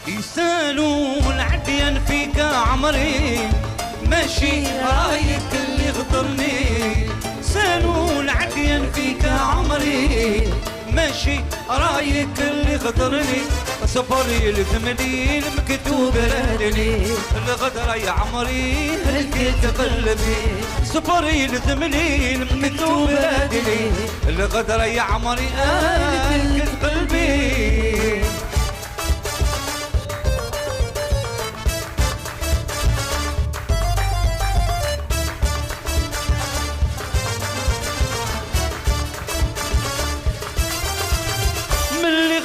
يسالون العديان فيك عمري ماشي رايك اللي غدرني. سالون عديان فيك عمري ماشي رايك اللي غدرني. صبري لثمني المكتوب رادني الغدرة يا عمري هلكت قلبي. صبري لثمني المكتوب رادني الغدرة يا عمري هلكت قلبي.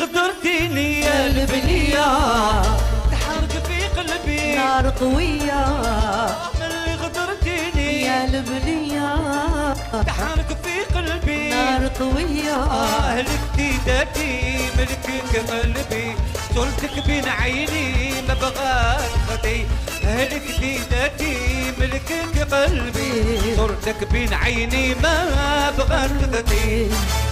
غدرتيني يا البنية تحرق في قلبي نار قوية. ملي غدرتيني يا البنية تحرق في قلبي نار قوية. هلكتي ذاتي ملكك قلبي صورتك بين عيني ما بغاك خطي. هلكتي ذاتي ملكك قلبي صورتك بين عيني ما بغاك خطي.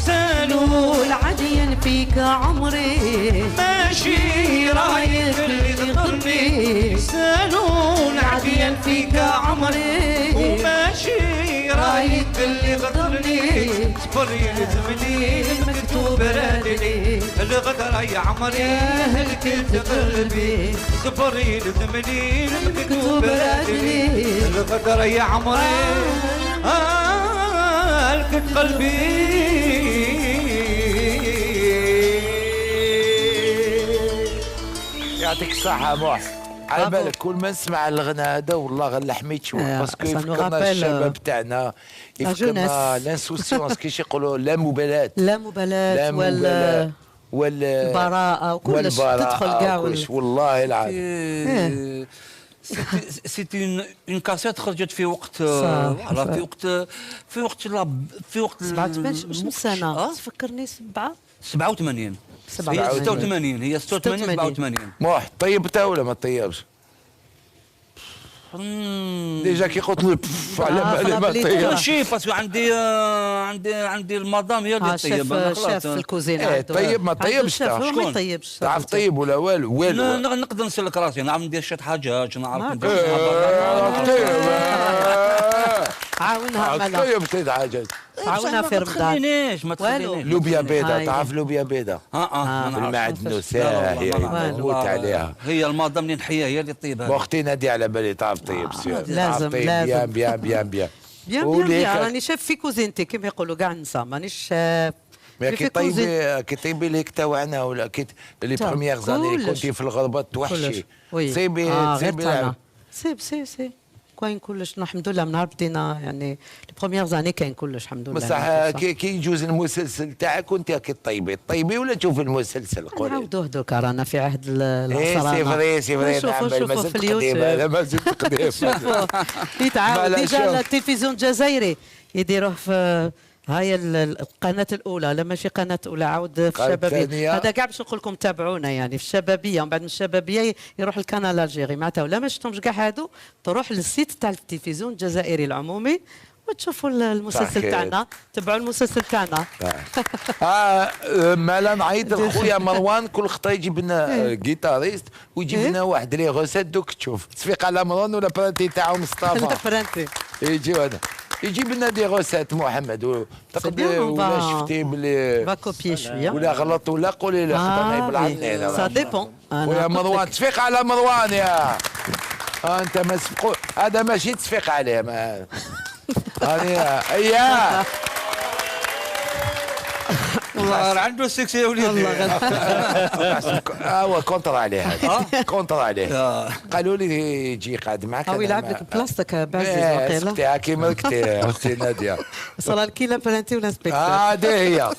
سالوا العديان فيك عمري ماشي رايك اللي غدرني. سالوا العديان فيك عمري وماشي رايك اللي غدرني. صبري لزمني المكتوب رادني الغدرة يا عمري هلكت قلبي. صبري لزمني المكتوب رادني الغدرة يا عمري هلكت قلبي. يعطيك الصحة موح. على بالك كل ما نسمع الغناء هذا والله غير لحمي تشوك parce que يفكرنا الشباب تاعنا، يفكرنا l'insouciance كيش يقولوا، لا مبالاة. لا مبالاة ولا والبراءة وكلش تدخل كاع والله العظيم. c'était une cassette خرجت في وقت voilà في وقت في وقت في وقت 87 واش من سنة؟ تفكرني 87 هي 86 هي 86 87. موح طيبتها ولا ما طيبش؟ déjà كي قلت له على بالي ما طيبش. ماشي parce que عندي عندي عندي المدام هي اللي طيب. شاف في الكوزينة طيب ما طيبش. شكون ما طيبش؟ تعرف طيب ولا والو؟ والو نقدر نسلك راسي، نعرف ندير شي حاجات، نعرف ندير عاونها مالا طيب طيب حاجات عاونها في رمضان. ما تخلينيش ما تخلينيش. لوبيا بيضاء، تعرف لوبيا بيضاء؟ المعدنوس هي نموت عليها. هي الماضه منين نحيها هي اللي طيبها. اختي نادي على بالي تعرف طيب sûr. لازم لازم bien bien bien bien bien bien. راني شاف في كوزينتي كيما يقولوا كاع النساء، مانيش شاف. كي طيبي كي طيبي ليك تاعنا ولا كي les premières années اللي كنتي في الغربة توحشي تصيبي تصيبي سيب سي سي كاين كلش الحمد لله. من نهار بدينا يعني les premières années كاين كلش الحمد لله. بصح كي يجوز المسلسل تاعك وانت كي طيبي طيبي ولا تشوف المسلسل؟ قولي نعاودوه دوكا رانا في عهد العصرانه. c'est vrai c'est vrai. نعم مازال قديم هذا، مازال قديم. يتعاود déjà التلفزيون الجزائري يديروه في هاي القناة الأولى، لا ماشي قناة أولى، عاود في الشبابية. هذا كاع باش نقول لكم تابعونا يعني في الشبابية، ومن بعد من الشبابية يروح ال Canal Algérie معناتها، ولا ما شفتهمش كاع هادو تروح لل site تاع التلفزيون الجزائري العمومي وتشوفوا المسلسل تاعنا، تبعوا المسلسل تاعنا. مالا نعيط لخويا مروان كل خطره يجيب لنا guitariste ويجيب لنا واحد les recettes، دوك تشوف تصفيق على مروان ولا l'apprenti تاعو مصطفى. l'apprenti يجي هذا يجيب لنا des recettes محمد، تقدر ولا شفتي بلي va copier شوية ولا غلط ولا قولي له خاطر بالعقل. ça dépend. ويا مروان تصفيق على مروان يا انت ما سبقوا، هذا ماشي تصفيق عليه ما هذه اياه والله عنده succès يا وليدي. هو contre عليه هذا، contre عليه. قالوا لي يجي قاعد معك. هو يلعب لك بلاصتك بعزيز وقيله. سكتي كيما ركتي اختي ناديه. صرا لك l'apprenti ولا l'inspecteur. هذه هي.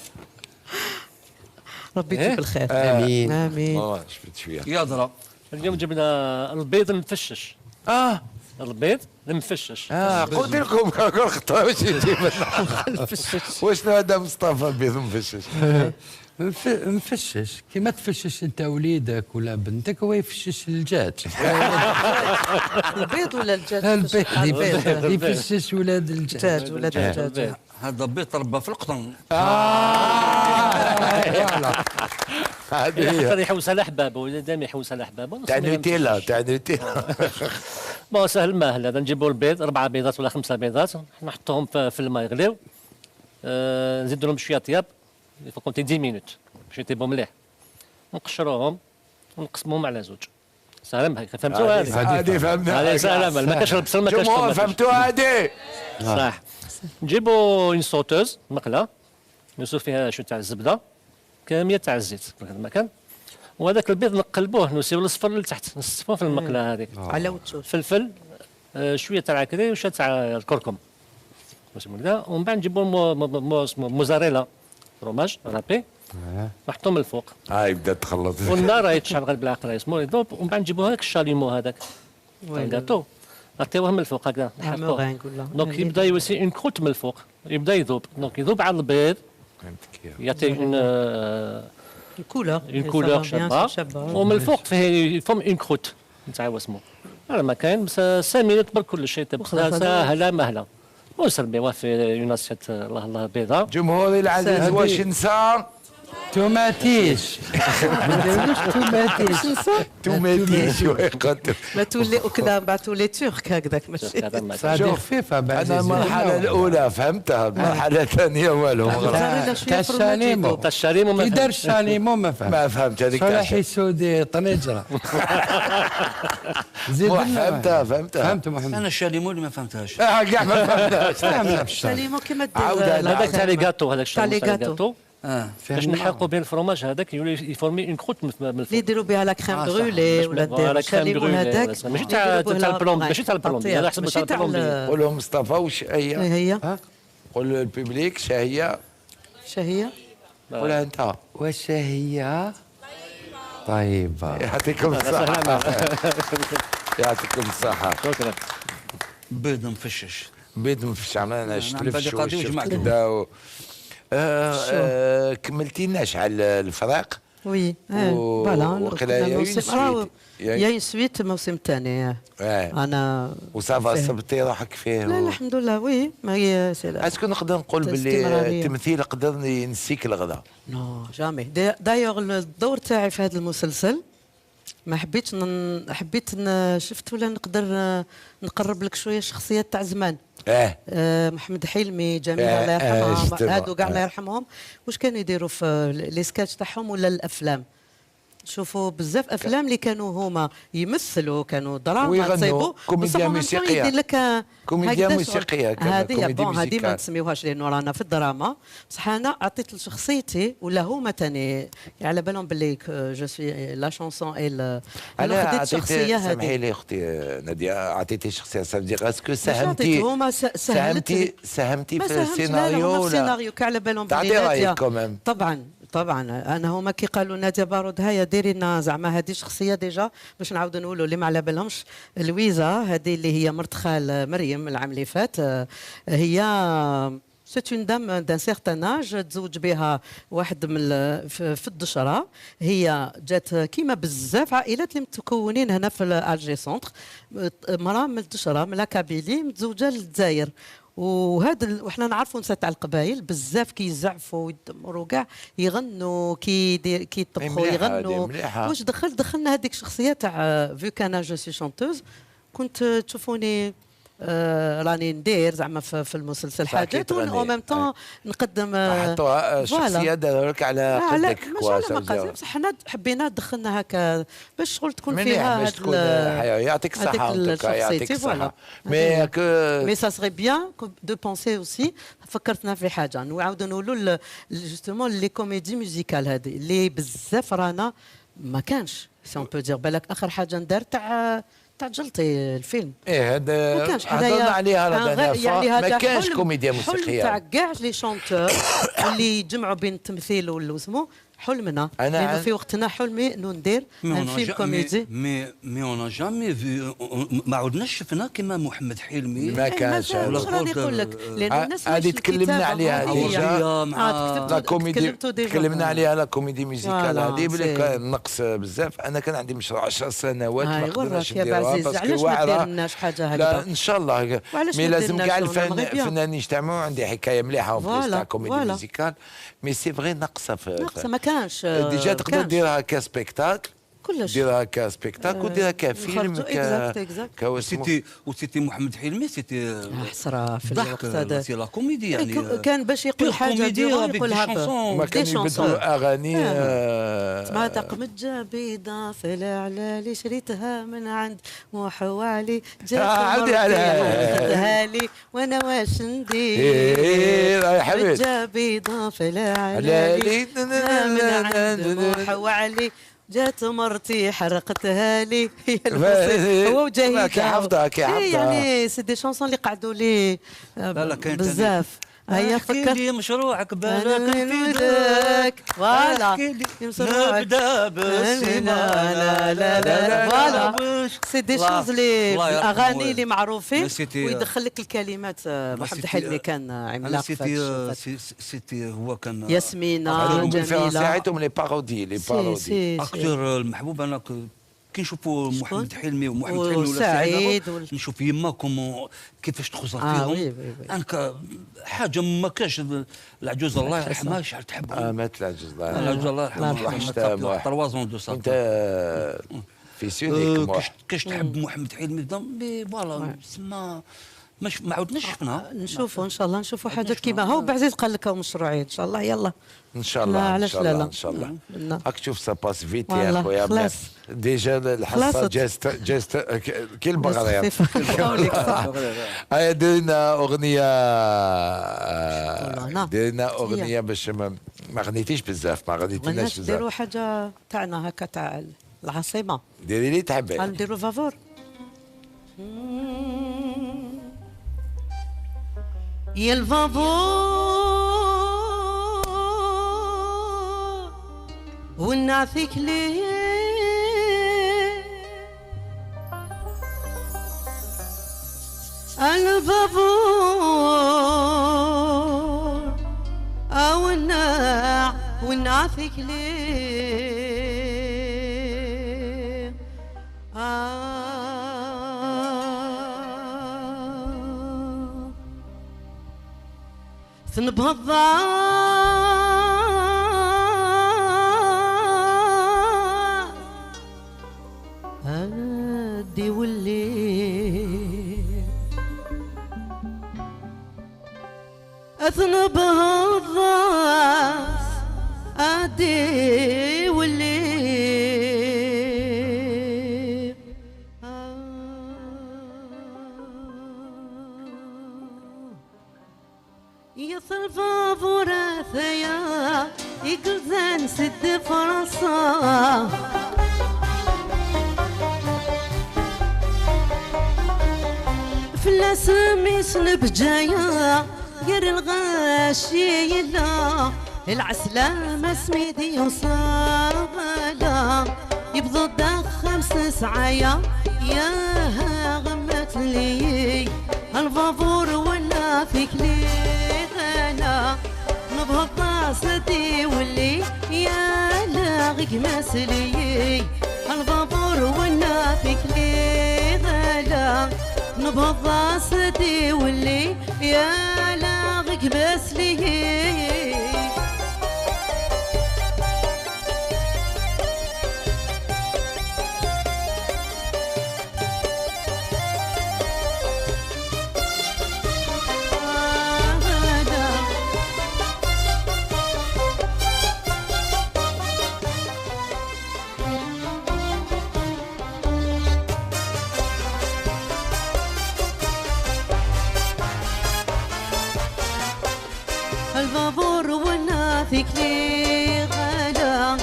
ربي يجيب الخير. امين امين. شفت شوية يا درا اليوم جبنا البيض المفشش. البيض المفشش. قلت لكم كل خطره واش يجيب المفشش. وشنو هذا مصطفى البيض مفشش؟ مفشش كيما تفشش انت وليدك ولا بنتك، هو يفشش الدجاج. البيض ولا الدجاج؟ البيض يفشش ولاد الدجاج. ولاد الدجاج. هذا بيض تربى في القطن. هذه هي. يحوس على حبابة، دائما يحوس على حبابة. تاع نوتيلا، تاع نوتيلا. bon سهل ماهل هذا، نجيبوا البيض 4 بيضات ولا 5 بيضات، نحطوهم في الماء يغليو، نزيدوا لهم شوية طياب، il faut compter 10 minutes باش يطيبوا مليح، نقشروهم ونقسموهم على زوج. سهلة هكا، فهمتوا هذه؟ هذه فهمنا. هذه سهلة، ما كاش البصل ما كاش الجمهور فهمتوا هذه؟ صح. نجيبوا une sauteuse مقلة، نوسو فيها شوية تاع الزبدة، كمية تاع الزيت في هذا المكان، وهذاك البيض نقلبوه نوسيو الاصفر لتحت، نستفوه في المقله هذيك. على وتشوف فلفل، شوية تاع العكري وشوية تاع الكركم ومن بعد نجيبوا موزاريلا fromage râpé نحطو من الفوق. يبدا تخلط والنار راهي تشعل غير بالعقل يسمو يذوب، ومن بعد نجيبوا هذاك ال chalumeau هذاك تاع الكاتو نعطيوه من الفوق هكذا نحطوه. donc يبدا يوسي une croûte من الفوق، يبدا يذوب، donc يذوب على البيض، يعطي couleur، une couleur شابه، ومن الفوق فيه يفهم une croûte نتاع واسمو. هذا ما كاين بس 5 minutes برك كل شيء تبقى ساهله مهله، ونسربيوه في une assiette الله الله بيضاء. جمهوري العزيز واش نسى؟ توماتيش. ما نديروش توماتيش. توماتيش. ما تولي اكله بعد تولي turque هكذاك ماشي. هذه خفيفة. انا المرحلة الاولى فهمتها، المرحلة الثانية والو. تاع ال chalumeau. تاع ال chalumeau ما فهمت. دار ال chalumeau ما فهمت. ما فهمت هذيك. صلاح يسودي طنجره. زيد فهمتها فهمتها. فهمت محمد. انا ال chalumeau اللي ما فهمتهاش. كاع ما فهمتهاش. ال chalumeau كيما دير هذاك تاع les gâteaux، هذاك تاع les gâteaux باش نحرقوا به الفرماج هذاك يولي يفورمي une croûte من الفوق اللي يديروا بها la crème brûlée ولا ديروا chalumeau هذاك ماشي تاع ال plomb، ماشي تاع ال plomb، هذا حسب تاع ال plomb. قول لهم مصطفى واش هي؟ هي قول لل public شهية. شهية قولها انت. واش هي؟ طيبة. يعطيكم الصحة. يعطيكم الصحة. شكرا. بيض مفشش. بيض مفشش عملنا شتلف كذا. كملتيناش على الفراق. oui voilà y a une suite الموسم الثاني. انا و ça va صبتي روحك فيه؟ لا الحمد لله oui ما هي est-ce que نقدر نقول باللي التمثيل قدر ينسيك الغدا؟ non jamais. d'ailleurs الدور تاعي في هذا المسلسل ما حبيتش حبيت شفت ولا نقدر نقرب لك شوية الشخصيات تاع زمان. محمد حلمي، جميلة الله يرحمها، هادو كاع الله يرحمهم، واش كانوا يديروا في les sketchs تاعهم ولا الافلام؟ شوفوا بزاف افلام اللي كانوا هما يمثلوا، كانوا دراما تصيبوا كوميديا موسيقية، يدير لك كوميديا موسيقية. هذه bon هذه ما نسميوهاش لانه رانا في الدراما، بصح انا عطيت لشخصيتي ولا هما ثاني على بالهم باللي je suis la chanson اي انا خديت الشخصية هذه. سامحي لي اختي ناديه، عطيتي شخصية ça veut dire est-ce que ساهمتي ساهمتي في السيناريو ولا السيناريو كاع على بالهم باللي تعطي رايك quand même؟ طبعا طبعا انا هما كي قالوا ناديه بارود هيا ديري لنا زعما هذه شخصية déjà باش نعاودوا نقولوا اللي ما على بالهمش، لويزا هذه اللي هي مرت خال مريم العام اللي فات، هي c'est une dame d'un certain âge تزوج بها واحد من في الدشره، هي جات كيما بزاف عائلات اللي متكونين هنا في Alger centre، مراة من الدشره من la Kabylie متزوجة للجزائر، وهذا وحنا نعرفوا نساء تاع القبائل بزاف كي يزعفوا ويدمروا كاع يغنوا، كي يطبخوا يغنوا. واش دخلنا هذيك الشخصية تاع vu que انا je suis chanteuse، كنت تشوفوني راني ندير زعما في المسلسل حاجات و même temps نقدم. حطوها الشخصية داروا لك على قدك. ماشي على مقاسي، بصح حنا حبينا دخلنا هكا باش شغل تكون فيها باش تكون يعطيك الصحة، يعطيك الصحة. mais ça serait bien de penser aussi. فكرتنا في حاجة نعاودوا نقولوا justement les comédies musicales هذه اللي بزاف رانا ما كانش، si on peut dire بالك اخر حاجة ندار تاع جلطي الفيلم. ايه هذا ما كانش هضرنا عليها، يعني ما كانش كوميديا موسيقية تاع كاع les chanteurs اللي يجمعوا بين التمثيل والوسمو. حلمنا لانه في وقتنا حلمي انه ندير un film comédie. mais on n'a jamais vu، ما عدناش شفنا كيما محمد حلمي. ما كانش. واش راني نقول لك، لان الناس هذه تكلمنا عليها déjà، la comédie تكلمنا عليها، la comédie musicale هذه بلي نقص بزاف. انا كان عندي مشروع 10 سنوات ما قدرناش نديروها parce que واعرة. علاش ما ديرناش حاجة هكذا؟ لا ان شاء الله، mais لازم كاع الفنانين يجتمعوا. عندي حكاية مليحة تاع comédie musicale، mais c'est vrai ناقصه. ناقصه، ما كانش. déjà تقدر ديرها ك spectacle، كلش ديرها ك spectacle وديرها كفيلم. ك c'était و c'était محمد حلمي c'était حسرة في الوقت هذا، c'est la comédie يعني. كان باش يقول حاجة يقولها ما كانوا يبدلوا اغاني. تسمع تقمجه بيضة في العلالي شريتها من عند موحوالي، جات عاودها لي وانا واش ندير. قمجه بيضة في العلالي من عند موحوالي، جات مرتي حرقتها لي. هو وجاهد كي حفظها يعني c'est des chansons اللي قعدوا لي بزاف. هيا فكر لي مشروعك بالك نفيدك، voilà نبدا بالسيمانه. لا لا voilà c'est des choses اللي الاغاني اللي معروفين ويدخل لك الكلمات. محمد حلمي كان عملاق. c'était هو كان ياسمينة جميلة ساعتهم les parodies، les parodies acteur المحبوب. انا كي نشوفوا محمد حلمي ومحمد حلمي ولا سعيد نشوف يما comment كيفاش تخزر فيهم. انا حاجة ما كاش. العجوز الله يرحمها شحال تحبهم. مات العجوز الله يرحمها. العجوز الله يرحمها 3 ans de ça. انت في سونيك كاش تحب محمد حلمي mais voilà تسمى ما عاودناش شفناها. نشوفوا ان شاء الله، نشوفوا حاجات كيما هو بعزيز قال لك مشروعين ان شاء الله. يلا ان شاء الله، ان شاء الله، ان شاء الله. راك تشوف ça passe vite يا خويا، déjà الحصة جاست جاست كي البقرة. هيا دير اغنية، دير اغنية باش ما غنيتيش بزاف، ما غنيتيناش بزاف. نديروا حاجة تاعنا هكا تاع العاصمة. ديري لي تحبي. نديروا فافور. يا الفافور ونعفيك ليه الفافور او ونعفيك ليه ثنبهض هادي واللي أثنبهض هادي واللي يا يقلزان سد فرنسا فلاس ميسن بجايا غير الغاشي لا العسلامة سميدي وصابلا يبضو خمس سعايا يا غمت لي الفافور ولا فيك لي غلا نبهض صدي واللي يا لا غيك مسلي الفافور ولا فيك لي غلا نبض سدي واللي يا لا غكبس لي البابور والنافك لي غدا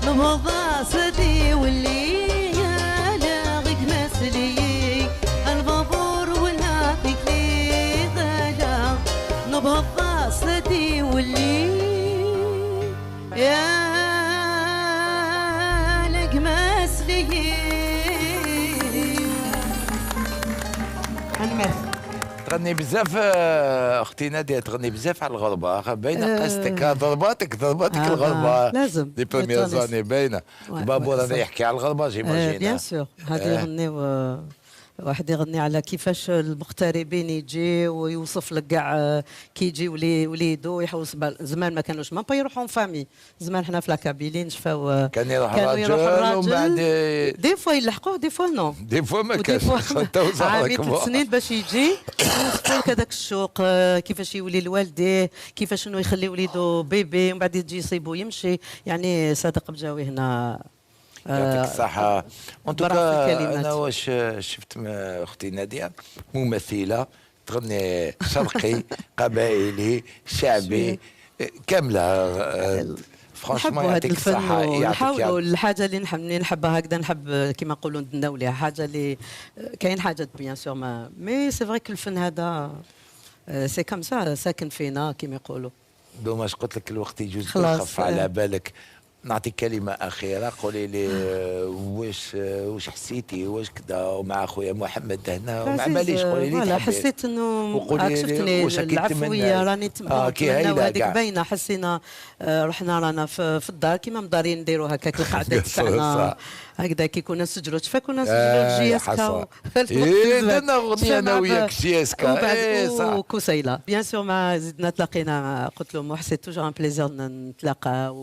نبض سدي واللي يا لاغك مسلي البابور والنافك لي غدا نبض سدي واللي يا لك مسلي. تغني بزاف اختي ناديه، تغني بزاف على الغربة، باينة قصتك، ضرباتك الغربة لازم les premières années باينة. البابور هذا يحكي على الغربة j'imagine. bien sûr هذا يغني، واحد يغني على كيفاش المغتربين يجي ويوصف لك كاع كي يجي وليدو يحوس. زمان ما كانوش même pas يروحوا famille، زمان حنا في la Kabylie نشفاو كان يروح الراجل ومن بعد des fois يلحقوه des fois non، des fois ما كانش عامين 3 سنين باش يجي يوصفوا لك هذاك الشوق كيفاش يولي لوالديه، كيفاش انه يخلي وليدو bébé ومن بعد يجي يصيبو يمشي. يعني صادق بجاوي هنا يعطيك الصحة. en tout cas أنا واش شفت أختي نادية ممثلة تغني شرقي قبائلي شعبي كاملة. franchement يعطيك الصحة. نحاولوا الحاجة اللي نحبها هكذا، نحب كيما نقولوا ندناو ليها حاجة اللي كاين حاجات bien sûr ما mais c'est vrai الفن هذا c'est comme ça ساكن فينا كيما يقولوا. dommage قلت لك الوقت يجوز بالخف على بالك. نعطيك كلمة أخيرة، قولي لي واش حسيتي واش كذا ومع خويا محمد هنا وما باليش، قولي لي تحبي. حسيت انه شفتني العفوية راني تما وهذيك باينة. حسينا رحنا رانا في الدار كيما مدارين نديروا هكاك القعدات تاعنا هكذا كي كنا نسجلوا، تشفى كنا نسجلوا JSK. إيه درنا أغنية أنا وياك JSK وكسيلة bien sûr. مع زدنا تلاقينا، قلت له حسيت toujours un plaisir نتلاقى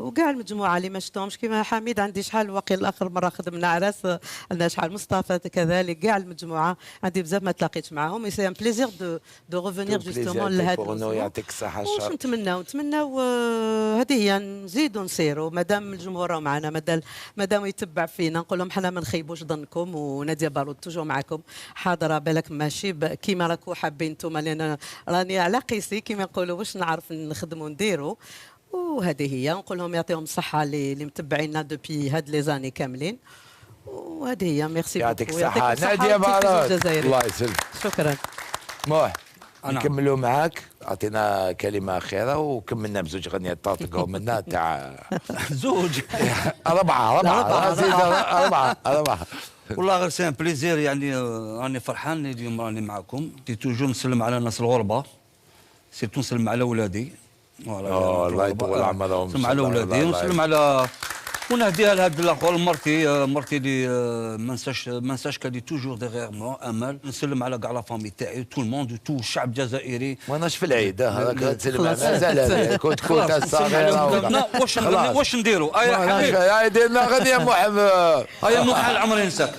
وكاع المجموعة اللي ما شفتهمش كيما حميد عندي شحال وقيل اخر مرة خدمنا عراس عندنا شحال، مصطفى كذلك، كاع المجموعة عندي بزاف ما تلاقيتش معاهم. c'est un plaisir de revenir justement لهذا. يعطيك الصحة. واش نتمناو هذه هي، نزيدوا نسيروا مادام الجمهور معنا، مادام يتبع فينا نقول لهم حنا ما نخيبوش ظنكم، وناديه بارود toujours معكم حاضره. بالك ماشي كيما راكو حابين نتوما، لان راني على قيسي كيما نقولوا واش نعرف نخدموا نديروا. وهذه هي، نقول لهم يعطيهم الصحة اللي متبعينا depuis هاد les années كاملين. وهذه هي، ميرسي. يعطيك الصحة نادية بارود، الله يسلمك. شكرا موح. نكملوا معاك، اعطينا كلمة أخيرة وكملنا بزوج غنيات طاطقوا منا تاع زوج أربعة أربعة أربعة. والله غير c'est un plaisir، يعني راني فرحان اليوم راني معاكم. toujours نسلم على ناس الغربة، surtout نسلم على ولادي. الله يطول عمرهم. نسلم على ولادي ونسلم على ونهديها لهاد الاخر مرتي اللي ما نساش qu'elle est toujours derrière moi امل. نسلم على كاع la famille تاعي tout le monde tout الشعب الجزائري. ماناش في العيد هذاك تسلم مازال كنت كنت صغيرة. واش نديروا؟ ايا حبيبي ديرنا غنية محمد. ايا محال عمري نساك.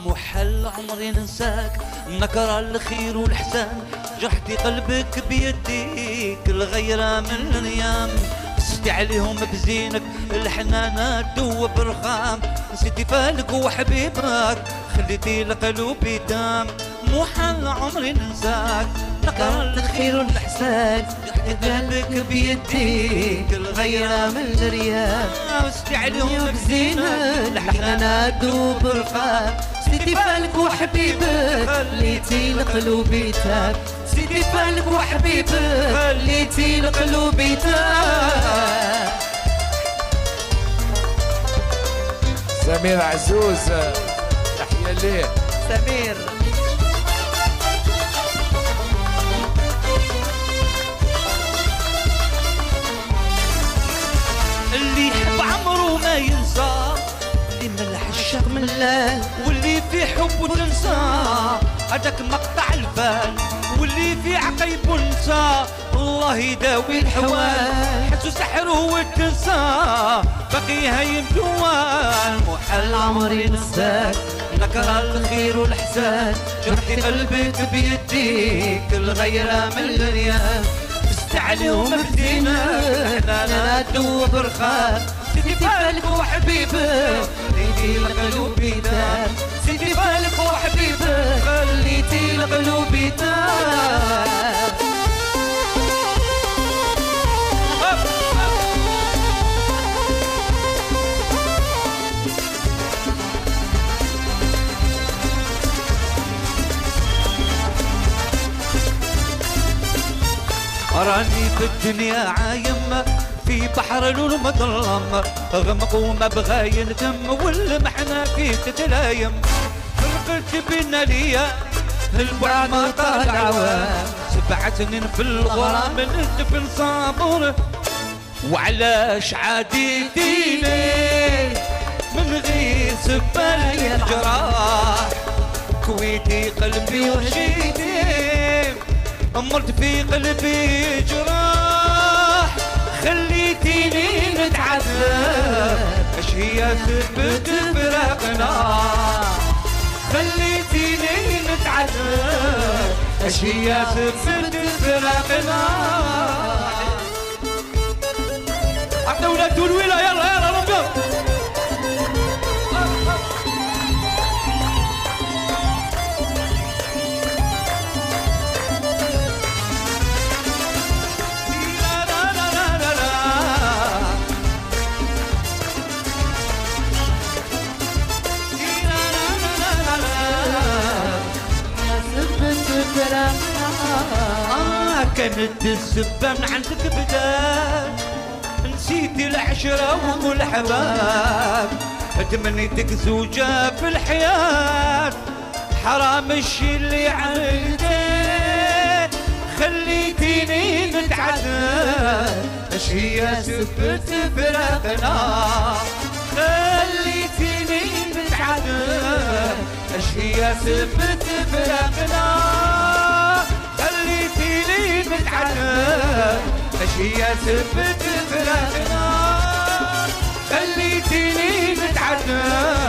محل عمري ننساك، نكره الخير والحسان، جرحتي قلبك بيديك الغيرة من الأيام، قستي عليهم بزينك الحنانة تذوب رخام، نسيتي فالك وحبيبك خليتي القلوب يدام، محال عمري ننساك نقرا الخير والإحسان، قلبك بيديك الغيرة من الرياب، وستي عليهم بزينك الحنانة تذوب رخام، سيدي فالك وحبيبك خليتي القلوب يتاب، سيدي فالك وحبيبك خليتي القلوب يتاب. سمير عزوز تحية ليه سمير. اللي يحب عمره ما ينسى، اللي ملح الشق ملال، واللي في حب تنسى هذاك مقطع الفال، واللي في عقيب نسى الله يداوي الحوال، حسو سحره وتنسى باقي هايم جوال، محال عمري ننساك نكره الخير والحسان، جرحي قلبك بيديك الغيرة من الرياب، فزت عليهم بزينك انا تذوب رخام، سيدي فالك وحبيبك خليتي القلوب يتاب، سيدي فالك وحبيبك خليتي القلوب يتاب. راني في الدنيا عايم في بحر المظلم، غمق وما بغى يندم والمحنة فيه تتلايم، فرقت بينا ليا البعد ما طالع، 7 سنين في الغرام ندفن صابر، وعلاش عاديتيني من غير سبال الجراح، كويتي قلبي وشيتي مرت في قلبي جراح، خليتيني نتعذب اش هي سبت فراقنا، خليتيني نتعذب اش هي سبت فراقنا. عطونا التولويله، يلا يلا ربي. كانت السبة من عندك بدات، نسيتي العشرة والحباب، تمنيتك زوجة في الحياة، حرام الشي اللي عملته خليتيني نتعذب، اش هي سبة فراقنا، خليتيني نتعذب، اش هي سبة فراقنا، خليتيني نتعذب، اش هي سبة فراقنا، خليتيني نتعذب،